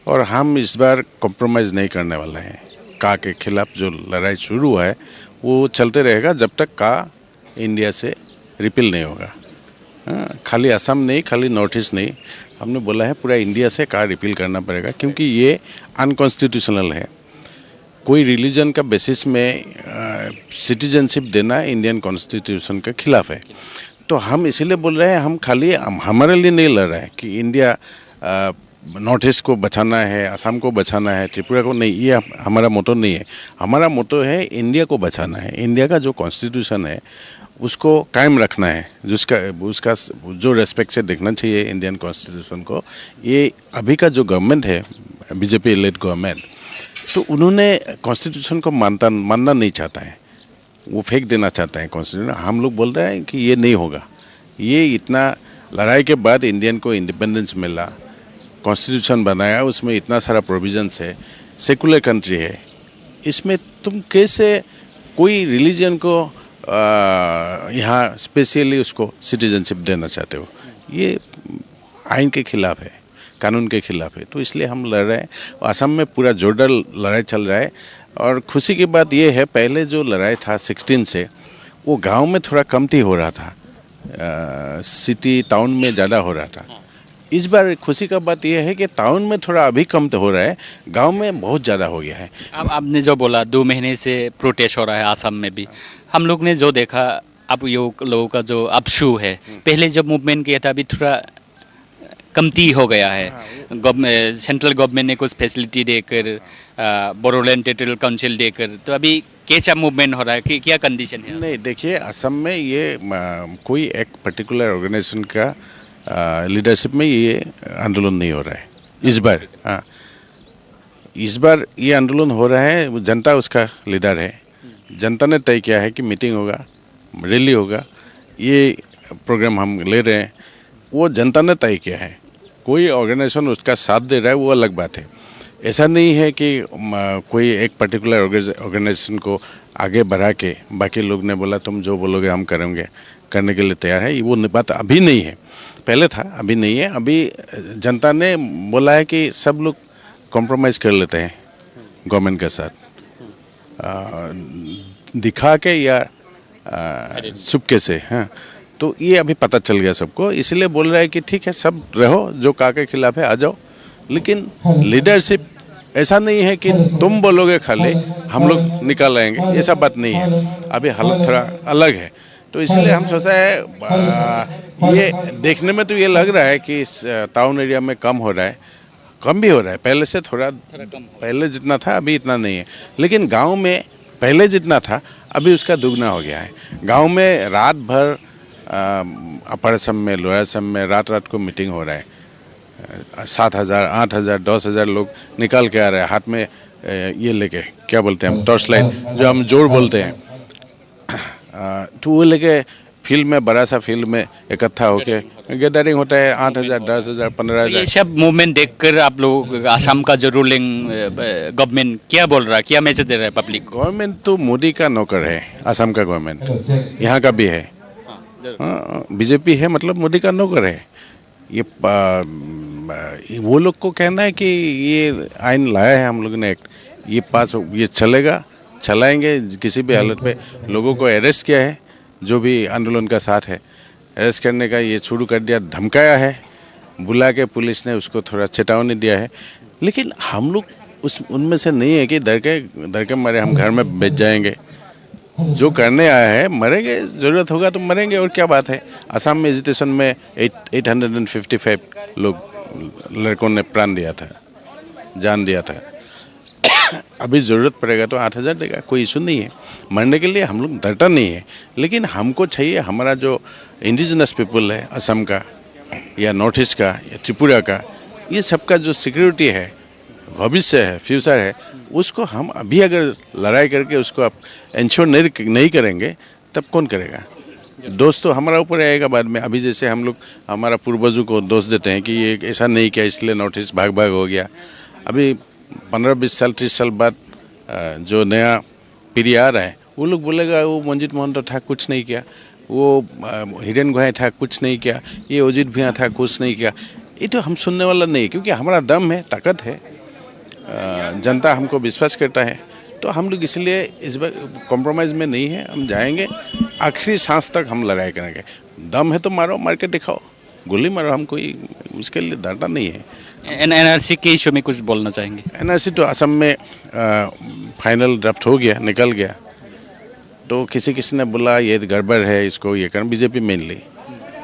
और हम इस बार कॉम्प्रोमाइज़ नहीं करने वाले हैं। का के खिलाफ जो लड़ाई शुरू है, वो चलते रहेगा जब तक का इंडिया से रिपील नहीं होगा। हाँ, खाली असम नहीं, खाली नॉर्थ ईस्ट नहीं, हमने बोला है पूरा इंडिया से का रिपील करना पड़ेगा, क्योंकि ये अनकॉन्स्टिट्यूशनल है। कोई रिलीजन का बेसिस में, अ, सिटीजनशिप देना इंडियन कॉन्स्टिट्यूशन के खिलाफ है। तो हम इसीलिए बोल रहे हैं, हम खाली हम, हमारे लिए नहीं लड़ रहे हैं कि इंडिया, अ, नॉर्थ ईस्ट को बचाना है, असम को बचाना है, त्रिपुरा को नहीं, ये हम, हमारा मोटो नहीं है। हमारा मोटो है इंडिया को बचाना है, इंडिया का जो कॉन्स्टिट्यूशन है उसको कायम रखना है, जिसका, उसका स-, जो रेस्पेक्ट से देखना चाहिए इंडियन कॉन्स्टिट्यूशन को। ये अभी का जो गवर्नमेंट है, बीजेपी लेड गवर्नमेंट, तो उन्होंने कॉन्स्टिट्यूशन को मानता, मानना नहीं चाहता है, वो फेंक देना चाहता है कॉन्स्टिट्यूशन। हम लोग बोल रहे हैं कि ये नहीं होगा। ये इतना लड़ाई के बाद इंडियन को इंडिपेंडेंस मिला, कॉन्स्टिट्यूशन बनाया, उसमें इतना सारा प्रोविजंस है, सेकुलर कंट्री है, इसमें तुम कैसे कोई रिलीजन को, आ, यहाँ स्पेशली उसको सिटीजनशिप देना चाहते हो? ये आइन के खिलाफ है, कानून के खिलाफ है, तो इसलिए हम लड़ रहे हैं। असम में पूरा जोरदार लड़ाई चल रहा है, और खुशी की बात ये है, पहले जो लड़ाई था सिक्सटीन से, वो गांव में थोड़ा कमती हो रहा था, अ, सिटी, टाउन में ज़्यादा हो रहा था। इस बार खुशी का बात यह है कि टाउन में थोड़ा अभी कम तो हो रहा है, गांव में बहुत ज़्यादा हो गया है। अब आपने जो बोला, दो महीने से प्रोटेस्ट हो रहा है आसाम में भी, हम लोग ने जो देखा, आप यो-, लोगों का जो अपशू है, हम्म। पहले जब मूवमेंट किया था, अभी थोड़ा कमती हो गया है। हाँ, वो गवर्न-, अ, सेंट्रल गवर्नमेंट ने कुछ फैसिलिटी देकर, अ, बोडोलैंड टेरिटोरियल काउंसिल देकर, तो अभी कैसा मूवमेंट हो रहा है, कि-, क्या कंडीशन है? नहीं, देखिए, असम में ये, अ, कोई एक पर्टिकुलर ऑर्गेनाइजेशन का, अ, लीडरशिप में ये आंदोलन नहीं हो रहा है इस बार। हाँ, इस बार ये आंदोलन हो रहा है, जनता उसका लीडर है। जनता ने तय किया है कि मीटिंग होगा, रैली होगा, ये प्रोग्राम हम ले रहे हैं, वो जनता ने तय किया है। कोई ऑर्गेनाइजेशन उसका साथ दे रहा है, वो अलग बात है। ऐसा नहीं है कि, म, कोई एक पर्टिकुलर ऑर्गेज-, ऑर्गेनाइजेशन को आगे बढ़ा के बाकी लोग ने बोला, "तुम जो बोलोगे, हम करेंगे", करने के लिए तैयार है। वो न-, बात अभी नहीं है, पहले था, अभी नहीं है। अभी जनता ने बोला है कि सब लोग कॉम्प्रोमाइज़ कर लेते हैं गवर्नमेंट के साथ। अ, दिखा के या, अ, छुपके से, हाँ। तो ये अभी पता चल गया सबको, इसीलिए बोल रहा है कि ठीक है, सब रहो, जो का के खिलाफ है, आ जाओ। लेकिन लीडरशिप ऐसा नहीं है कि तुम बोलोगे खाली, हम लोग निकाल आएंगे, ऐसा बात नहीं है। अभी हालत थोड़ा अलग है, तो इसलिए हम सोचा है, अ, ये देखने में तो ये लग रहा है कि इस, अ, टाउन एरिया में कम हो रहा है, कम भी हो रहा है, पहले से थोड़ा, थोड़ा कम हो। पहले जितना था, अभी इतना नहीं है, लेकिन गांव में पहले जितना था, अभी उसका दुगना हो गया है। गांव में रात भर, अ, अपर असम में, लोअर असम में रात रात को मीटिंग हो रहा है। अ, सात हज़ार, आठ हज़ार, दस हज़ार लोग निकाल के आ रहे हैं हाथ में, अ, ये लेके, क्या बोलते हैं हम, टॉर्च लाइट, जो हम जोर बोलते हैं। अ, तो वो लेके फील्ड में, बड़ा सा फील्ड में इकट्ठा होके गैदरिंग होता है, आठ हज़ार, दस हज़ार, तो पन्द्रह हज़ार। ये सब मूवमेंट देखकर आप लोग, आसाम का जो रूलिंग, अ, गवर्नमेंट क्या बोल रहा है, क्या मैसेज दे रहा है पब्लिक को? गवर्नमेंट तो मोदी का नौकर है, आसाम का गवर्नमेंट, यहाँ का भी है। हाँ, जरूर। हाँ, बीजेपी है, मतलब मोदी का नौकर है। ये पा-, अ, वो लोग को कहना है कि ये आइन लाया है हम लोगों ने, एक्ट, ये पास हो, ये चलेगा, चलाएंगे किसी भी हालत पे। लोगों को अरेस्ट किया है, जो भी आंदोलन का साथ है, अरेस्ट करने का ये शुरू कर दिया, धमकाया है, बुला के पुलिस ने उसको थोड़ा चेतावनी दिया है। लेकिन हम लोग उस, उनमें से नहीं है कि डर के, डर के मारे हम घर में बैठ जाएंगे। जो करने आया है, मरेंगे, जरूरत होगा तो मरेंगे, और क्या बात है। असम में एजिटेशन में eight, eight hundred and fifty five लोग, लड़कों ने प्राण दिया था, जान दिया था। अभी जरूरत पड़ेगा तो आठ हज़ार देगा, कोई इशू नहीं है। मरने के लिए हम लोग डरता नहीं है, लेकिन हमको चाहिए हमारा जो इंडिजिनस पीपल है असम का, या नॉर्थ ईस्ट का, या त्रिपुरा का, ये सबका जो सिक्योरिटी है, भविष्य है, फ्यूचर है, उसको हम अभी अगर लड़ाई करके उसको आप इंश्योर नहीं, नहीं करेंगे, तब कौन करेगा? दोष तो हमारा ऊपर आएगा बाद में। अभी जैसे हम लोग हमारा पूर्वजों को दोष देते हैं कि ये ऐसा नहीं किया, इसलिए नॉर्थ ईस्ट भाग भाग हो गया। अभी पन्द्रह बीस साल, तीस साल बाद, अ, जो नया पीढ़ी आ रहा है, वो लोग बोलेगा, "वो मंजीत महंत था, कुछ नहीं किया, वो, अ, हिरेन गोहाई था, कुछ नहीं किया, ये अजीत भुइयां था, कुछ नहीं किया।" ये तो हम सुनने वाला नहीं, क्योंकि हमारा दम है, ताकत है, अ, जनता हमको विश्वास करता है, तो हम लोग इसलिए इस बार कॉम्प्रोमाइज़ में नहीं है, हम जाएंगे, आखिरी सांस तक हम लड़ाई करेंगे। दम है तो मारो, मार के दिखाओ, गोली मारो, हम कोई उसके लिए डरना नहीं है। एन एनआरसी के इशू में कुछ बोलना चाहेंगे? एनआरसी तो असम में, अ, फाइनल ड्राफ्ट हो गया, निकल गया, तो किसी किसी ने बोला ये गड़बड़ है, इसको ये करना, बीजेपी मेनली।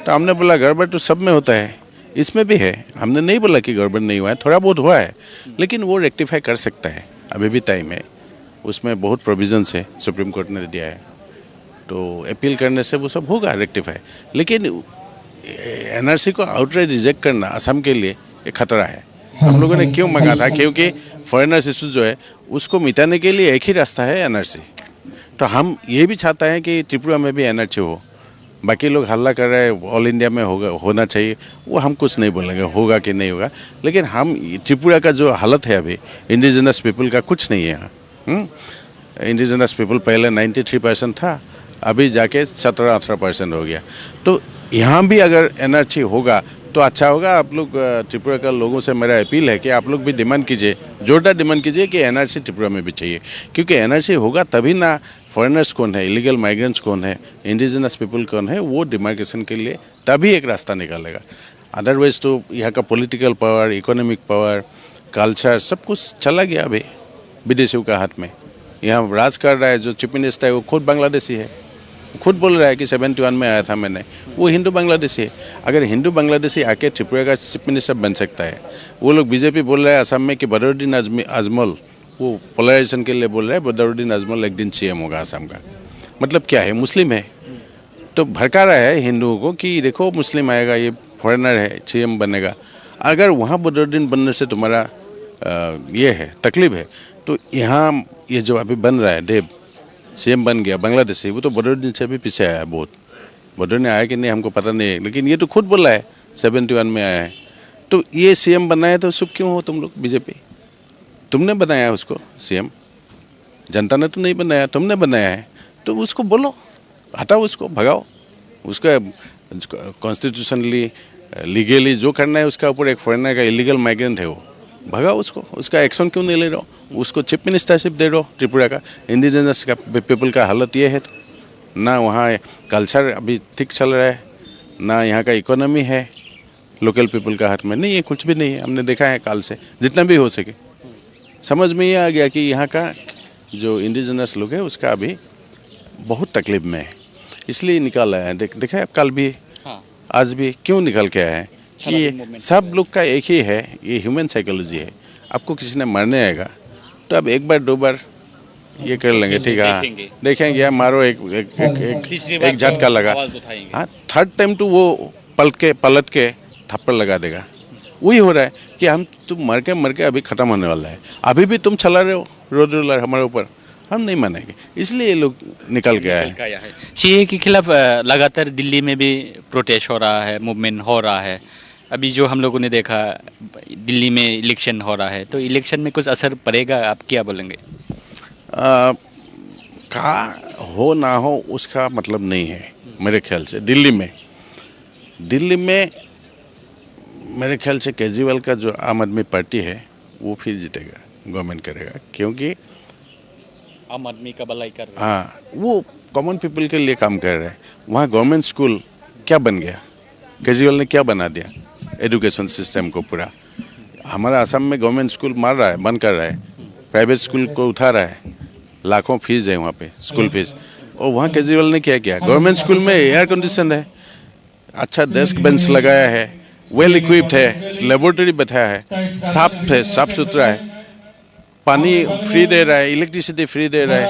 तो हमने बोला गड़बड़ तो सब में होता है, इसमें भी है। हमने नहीं बोला कि गड़बड़ नहीं हुआ है, थोड़ा बहुत हुआ है, लेकिन वो रेक्टिफाई कर सकता है, अभी भी टाइम है। उसमें बहुत प्रोविजंस है, सुप्रीम कोर्ट ने दिया है, तो अपील करने से वो सब होगा रेक्टिफाई। लेकिन एनआरसी को आउटराइट रिजेक्ट करना असम के लिए एक खतरा है। हम लोगों ने क्यों मांगा था? क्योंकि फॉरेनर्स इशू जो है, उसको मिटाने के लिए एक ही रास्ता है, एनआरसी। तो हम ये भी चाहते हैं कि त्रिपुरा में भी एनआरसी हो। बाकी लोग हल्ला कर रहे हैं, ऑल इंडिया में होगा, होना चाहिए, वो हम कुछ नहीं बोलेंगे, होगा कि नहीं होगा। लेकिन हम, त्रिपुरा का जो हालत है अभी, इंडिजिनस पीपल का कुछ नहीं है यहाँ। हम्म? इंडिजिनस पीपल पहले नाइन्टी थ्री परसेंट था, अभी जाके सत्रह अठारह परसेंट हो गया। तो यहाँ भी अगर एनआरसी होगा तो अच्छा होगा। आप लोग, अ, त्रिपुरा का लोगों से मेरा अपील है कि आप लोग भी डिमांड कीजिए, जोरदार डिमांड कीजिए कि एनआरसी त्रिपुरा में भी चाहिए, क्योंकि एनआरसी होगा तभी ना फॉरेनर्स कौन है, इलीगल माइग्रेंट्स कौन है, इंडिजिनस पीपल कौन है, वो डिमार्केशन के लिए तभी एक रास्ता निकालेगा। अदरवाइज तो यहाँ का political power, economic power, culture, सब कुछ चला गया अभी विदेशियों का हाथ में। यहाँ राज कर रहा है जो चीफ मिनिस्टर है, वो खुद बांग्लादेशी है, खुद बोल रहा है कि सेवेंटी वन में आया था मैंने। वो हिंदू बांग्लादेशी है। अगर हिंदू बांग्लादेशी आके त्रिपुरा का चीफ मिनिस्टर बन सकता है, वो लोग बीजेपी बोल रहा है असम में कि बदरुद्दीन अजमी-, अजमल वो पोलराइजेशन के लिए बोल रहे हैं, बदरुद्दीन अजमल एक दिन सीएम होगा असम का। मतलब क्या है, मुस्लिम है, तो भड़का रहा है हिंदुओं को कि देखो, मुस्लिम आएगा, ये फॉरेनर है, सीएम बनेगा। अगर वहाँ बदरुद्दीन बनने से तुम्हारा, अ, ये है, तकलीफ है, तो यहाँ ये जो अभी बन रहा है, देव सीएम बन गया, बांग्लादेशी, वो तो बदरुद्दीन से भी पीछे आया है बहुत। बदरुद्दीन आया कि नहीं, हमको पता नहीं है, लेकिन ये तो खुद बोला है, सेवेंटी वन में आया है। तो ये सीएम बनाया, तो चुप क्यों हो तुम लोग, बीजेपी? तुमने बनाया उसको सीएम, जनता ने तो नहीं बनाया, तुमने बनाया है, तो उसको बोलो, हटाओ उसको, भगाओ। उसका कॉन्स्टिट्यूशनली, लीगली जो करना है, उसका ऊपर एक फॉरेनर का, इलीगल माइग्रेंट है वो, भगाओ उसको। उसका एक्शन क्यों नहीं ले रहे हो? उसको चीफ मिनिस्टरशिप दे रहे हो त्रिपुरा का। इंडिजिनस का, पीपल का हालत ये है, तो ना वहाँ कल्चर अभी ठीक चल रहा है, ना यहाँ का इकोनॉमी है, लोकल पीपल का हाथ में नहीं है, कुछ भी नहीं है। हमने देखा है काल से, जितना भी हो सके। समझ में ये आ गया कि यहाँ का जो इंडिजिनस लोग है, उसका अभी बहुत तकलीफ में है, इसलिए निकाल आया है। देख, देखा है, कल भी, हाँ। आज भी क्यों निकल के आया है? कि ये सब लोग का एक ही है, ये ह्यूमन साइकोलॉजी है। आपको किसी ने मारने आएगा, तो आप एक बार, दो बार ये कर लेंगे, ठीक है, हाँ, देखेंगे। देखेंगे, या मारो, एक, एक, एक, एक, तीसरी बार एक झटका तो लगा। आवाज उठाएंगे। हाँ, थर्ड टाइम तो वो पलट के, पलट के थप्पड़ लगा देगा। वही हो रहा है कि हम, तुम मर के, मर के अभी खत्म होने वाला है। अभी भी तुम चला रहे हो रोड रोलर हमारे ऊपर, हम नहीं मानेंगे, इसलिए ये लोग निकल के आए हैं। निकल के आया है। सीएए के खिलाफ, अ, लगातार दिल्ली में भी प्रोटेस्ट हो रहा है, मूवमेंट हो रहा है। अभी जो हम लोगों ने देखा, दिल्ली में इलेक्शन हो रहा है, तो इलेक्शन में कुछ असर पड़ेगा, आप क्या बोलेंगे? अ, का हो ना हो, उसका मतलब नहीं है मेरे ख्याल से। दिल्ली में, दिल्ली में मेरे ख्याल से केजरीवाल का जो आम आदमी पार्टी है, वो फिर जीतेगा, गवर्नमेंट करेगा, क्योंकि आम आदमी का भलाई कर रहे हैं। हाँ, वो कॉमन पीपल के लिए काम कर रहे हैं। वहाँ गवर्नमेंट स्कूल क्या बन गया? केजरीवाल ने क्या बना दिया एजुकेशन सिस्टम को पूरा? हमारा असम में गवर्नमेंट स्कूल मार रहा है, बंद कर रहा है, प्राइवेट स्कूल को उठा रहा है, लाखों फीस है वहाँ पे, स्कूल फीस। और वहाँ केजरीवाल ने क्या किया? गवर्नमेंट स्कूल में एयर कंडीशन है, अच्छा डेस्क बेंच लगाया है, वेल इक्विप्ड है, लेबोरेटरी बैठा है, साफ है, साफ सुथरा है, पानी फ्री दे रहा है, इलेक्ट्रिसिटी फ्री दे रहा है।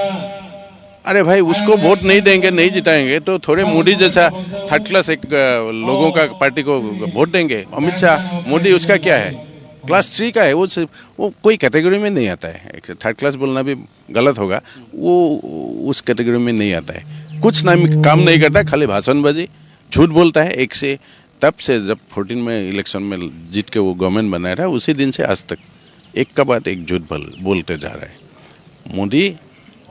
अरे भाई, उसको वोट नहीं देंगे, नहीं जिताएंगे, तो थोड़े मोदी जैसा थर्ड क्लास एक, अ, लोगों का पार्टी को वोट देंगे। अमित शाह, मोदी, उसका क्या है? क्लास थ्री का है वो। सिर्फ वो कोई कैटेगरी में नहीं आता है। एक थर्ड क्लास बोलना भी गलत होगा। वो उस कैटेगरी में नहीं आता है। कुछ ना, काम नहीं करता, खाली भाषणबाजी, झूठ बोलता है। एक से तब से जब फोर्टीन में इलेक्शन में जीत के वो गवर्नमेंट बनाया था, उसी दिन से आज तक एक का बाद एक झूठ बोल, बोलते जा रहा है। मोदी,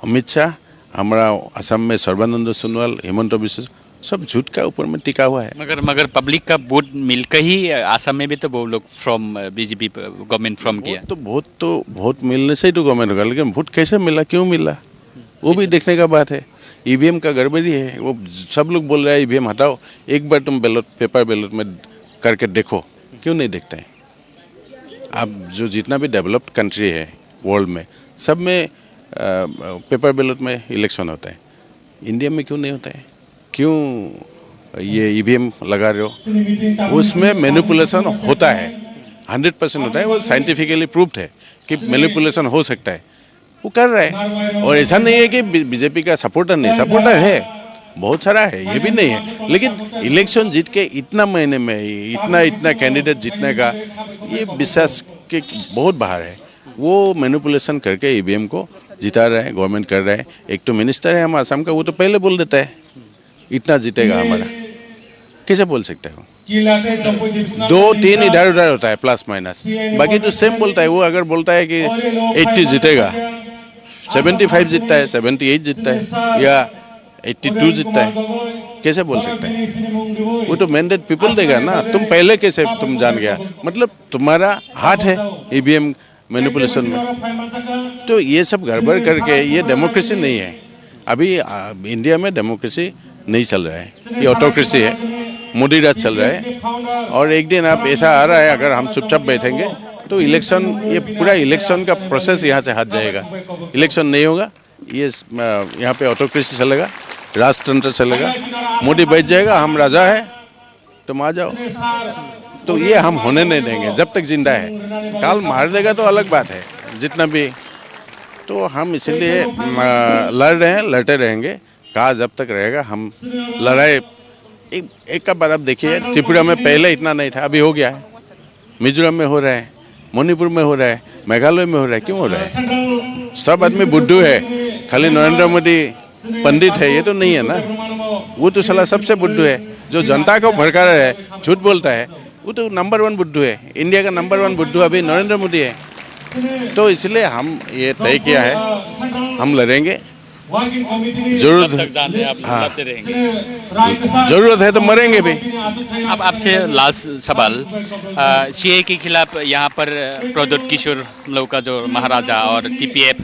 अमित शाह, हमारा असम में सर्बानंद सोनोवाल, हिमंत बिस्व, सब झूठ का ऊपर में टिका हुआ है। मगर मगर पब्लिक का वोट मिलकर ही असम में भी तो वो लोग फ्रॉम बीजेपी गवर्नमेंट फ्रॉम किया। वोट तो, वोट तो, वोट मिलने से ही तो गवर्नमेंट होगा, लेकिन वोट कैसे मिला, क्यों मिला, वो भी देखने का बात है। ईवीएम का गड़बड़ी है, वो सब लोग बोल रहे हैं ईवीएम हटाओ, एक बार तुम बैलेट, पेपर बैलेट में करके देखो, क्यों नहीं देखते हैं? आप जो जितना भी डेवलप्ड कंट्री है वर्ल्ड में, सब में पेपर बैलेट में इलेक्शन होता है। इंडिया में क्यों नहीं होता है? क्यों ये ईवीएम लगा रहे हो? उसमें मैनिपुलेशन होता है, हंड्रेड परसेंट होता है। वो साइंटिफिकली प्रूव्ड है कि मैनिपुलेशन हो सकता है। वो कर रहा है। और ऐसा नहीं है कि बीजेपी का सपोर्टर नहीं, सपोर्टर है, बहुत सारा है, ये भी नहीं है। लेकिन इलेक्शन जीत के इतना महीने में इतना इतना कैंडिडेट जीतने का, ये विश्वास के बहुत बाहर है। वो मैनिपुलेशन करके ईवीएम को जिता रहे हैं, गवर्नमेंट कर रहे हैं। एक तो मिनिस्टर है हम आसाम का, वो तो पहले बोल देता है इतना जीतेगा हमारा। कैसे बोल सकते हो? दो तीन इधर उधर होता है, प्लस माइनस, बाकी तो सेम बोलता है। वो अगर बोलता है कि एट्टी जीतेगा, सेवेंटी फाइव जीतता है, सेवेंटी एट जीतता है, या एट्टी टू जीतता है, कैसे बोल सकता है? वो तो मैंडेट पीपल देगा ना। तुम पहले कैसे तुम जान गया, मतलब तुम्हारा हाथ है ईवीएम मैनिपुलेशन में। तो ये सब गड़बड़ करके, ये डेमोक्रेसी नहीं है। अभी आ, इंडिया में डेमोक्रेसी नहीं चल रहा है, ये ऑटोक्रेसी है, मोदी राज चल रहा है। और एक दिन आप ऐसा आ रहा है, अगर हम चुपचाप बैठेंगे तो इलेक्शन, ये पूरा इलेक्शन का प्रोसेस यहाँ से हट जाएगा। इलेक्शन नहीं होगा, ये स- अ, यहाँ पे ऑटोक्रेसी चलेगा, राजतंत्र चलेगा। मोदी बैठ जाएगा, हम राजा है, तुम आ जाओ। तो ये हम होने नहीं देंगे जब तक जिंदा है। काल मार देगा तो अलग बात है, जितना भी। तो हम इसीलिए, अ, लड़ रहे हैं, लड़ते रहेंगे। काल जब तक रहेगा हम लड़ाई। एक, एक का बार आप देखिए, त्रिपुरा में पहले इतना नहीं था, अभी हो गया है। मिजोरम में हो रहा है, मणिपुर में हो रहा है, मेघालय में हो रहा है। क्यों हो रहा है? सब आदमी बुद्धू है, खाली नरेंद्र मोदी पंडित है, ये तो नहीं है ना। वो तो साला सबसे बुद्धू है, जो जनता को भड़का रहा है, झूठ बोलता है, वो तो नंबर वन बुद्धू है। इंडिया का नंबर वन बुद्धू अभी नरेंद्र मोदी है। तो इसलिए हम ये तय किया है, हम लड़ेंगे। जरूरत कब तक जाने आप हाँ। लड़ते रहेंगे? जरूरत है तो मरेंगे भी। अब आपसे लास्ट सवाल, सीए के खिलाफ यहाँ पर प्रद्युत किशोर, हम लोग का जो महाराजा, और टीपीएफ,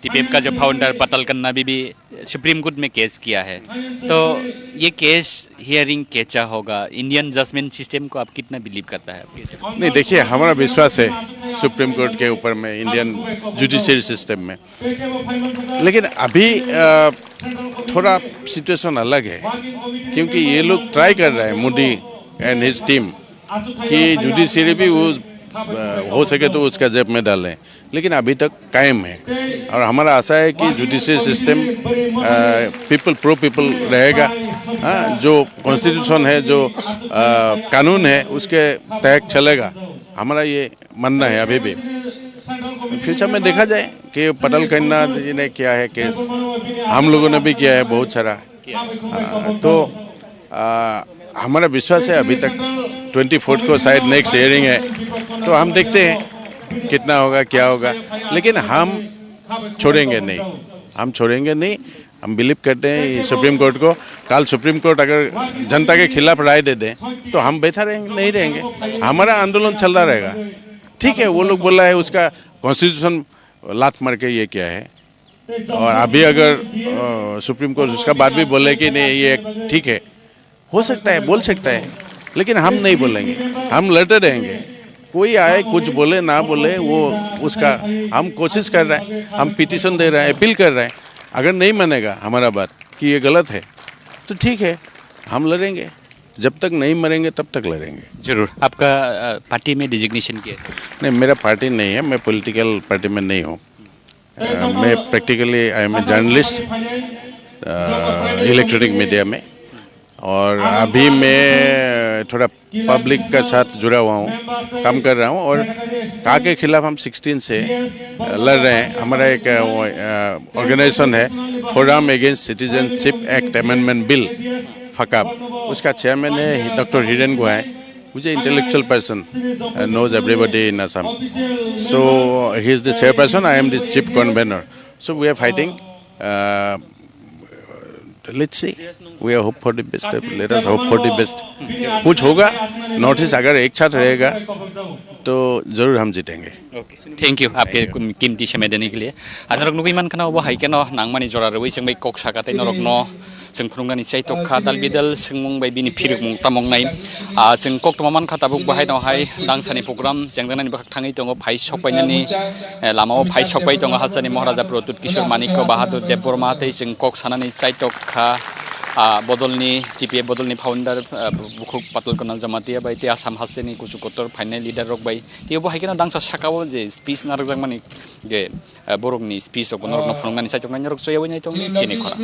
टीपीएफ का जो फाउंडर पटल कन्ना भी, भी सुप्रीम कोर्ट में केस किया है, तो ये केस हियरिंग कैसा होगा? इंडियन जजमेंट सिस्टम को आप कितना बिलीव करता है आपके हिसाब से? नहीं, देखिए, हमारा विश्वास है सुप्रीम कोर्ट के ऊपर में, इंडियन जुडिशरी सिस्टम में। लेकिन अभी, अ, थोड़ा सिचुएशन अलग है, क्योंकि ये लोग ट्राई कर रहे हैं, मोदी एंड हिज टीम, कि जुडिशरी भी वो, अ, हो सके तो उसका जेब में डालें, लेकिन अभी तक कायम है। और हमारा आशा है कि judiciary system people pro people रहेगा। हाँ, जो कॉन्स्टिट्यूशन है, जो, अ, कानून है, उसके तहत चलेगा। हमारा ये मानना है अभी भी। फ्यूचर में देखा जाए कि पटल कन्ना जी ने किया है केस, हम लोगों ने भी किया है बहुत सारा। आ, तो, आ, हमारा विश्वास है अभी तक ट्वेंटी फोर्थ को शायद नेक्स्ट हियरिंग है, तो हम देखते हैं कितना होगा, क्या होगा, लेकिन हम छोड़ेंगे नहीं, हम छोड़ेंगे नहीं। हम बिलीव करते हैं सुप्रीम कोर्ट को। कल सुप्रीम कोर्ट अगर जनता के खिलाफ राय दे दे तो हम बैठा रहेंगे, नहीं रहेंगे। हमारा आंदोलन चलता रहेगा। ठीक है, वो लोग बोला है उसका कॉन्स्टिट्यूशन लात मार के ये किया है, और अभी अगर सुप्रीम कोर्ट उसका बाद भी बोले कि नहीं, ये ठीक है, हो सकता है, बोल सकता है, लेकिन हम नहीं बोलेंगे। हम लड़ते रहेंगे। कोई आए, कुछ बोले ना बोले, वो उसका, हम कोशिश कर रहे हैं, हम पिटिशन दे रहे हैं, अपील कर रहे हैं। अगर नहीं मानेगा हमारा बात कि ये गलत है, तो ठीक है, हम लड़ेंगे। जब तक नहीं मरेंगे तब तक लड़ेंगे। जरूर। आपका पार्टी में डिजिग्नेशन क्या है? नहीं, मेरा पार्टी नहीं है, मैं पॉलिटिकल पार्टी में नहीं हूँ। मैं, practically I am a journalist electronic media में, और अभी मैं थोड़ा पब्लिक का साथ जुड़ा हुआ हूँ, काम कर रहा हूँ। और का के खिलाफ हम सिक्सटीन से लड़ रहे हैं। हमारा एक ऑर्गेनाइजेशन है, forum against citizenship act amendment bill, फकाब, उसका चेयरमैन है डॉक्टर हिरेन गोहाई, who is an intellectual person, knows everybody in Assam. So he is the chairperson, I am the chief convener. So we are fighting. Let's see. We are hope for the best. Let us hope for the best. कुछ होगा, north east अगर एक साथ रहेगा तो जरूर हम जीतेंगे। Thank you, आपके कीमती समय देने के लिए. Anorok nugui man khana obo hai keno nangmani jora rwi chwng bai kok saka tei norok no chwng phunuknani chaitok kha dal bidal swngmung bai bini phirikmung tamung nai. Ah, chwng koktwma man kha tabuk bahai no hai dangsani program chengjaknani bwkhak thangwi tongo phai sokpainani, eh, lama o phai sokpai tongo hasteni Maharaja Pradyut Kishore Manikya Bahadur Debbarma tei chwng kok sanani chaitok kha, ah, bodolni T P F bodolni founder, ah, bukhuk Patal Kunal Jamatia bai tei Assam hasteni kuchuk kotor phainai leader rok bai. Tei bo hai kheno dangsa saka o je speech narwkjakmani je, eh, borokni speech rok norokno phunuknani chaitok nai norok choyawi nai tong chini khora.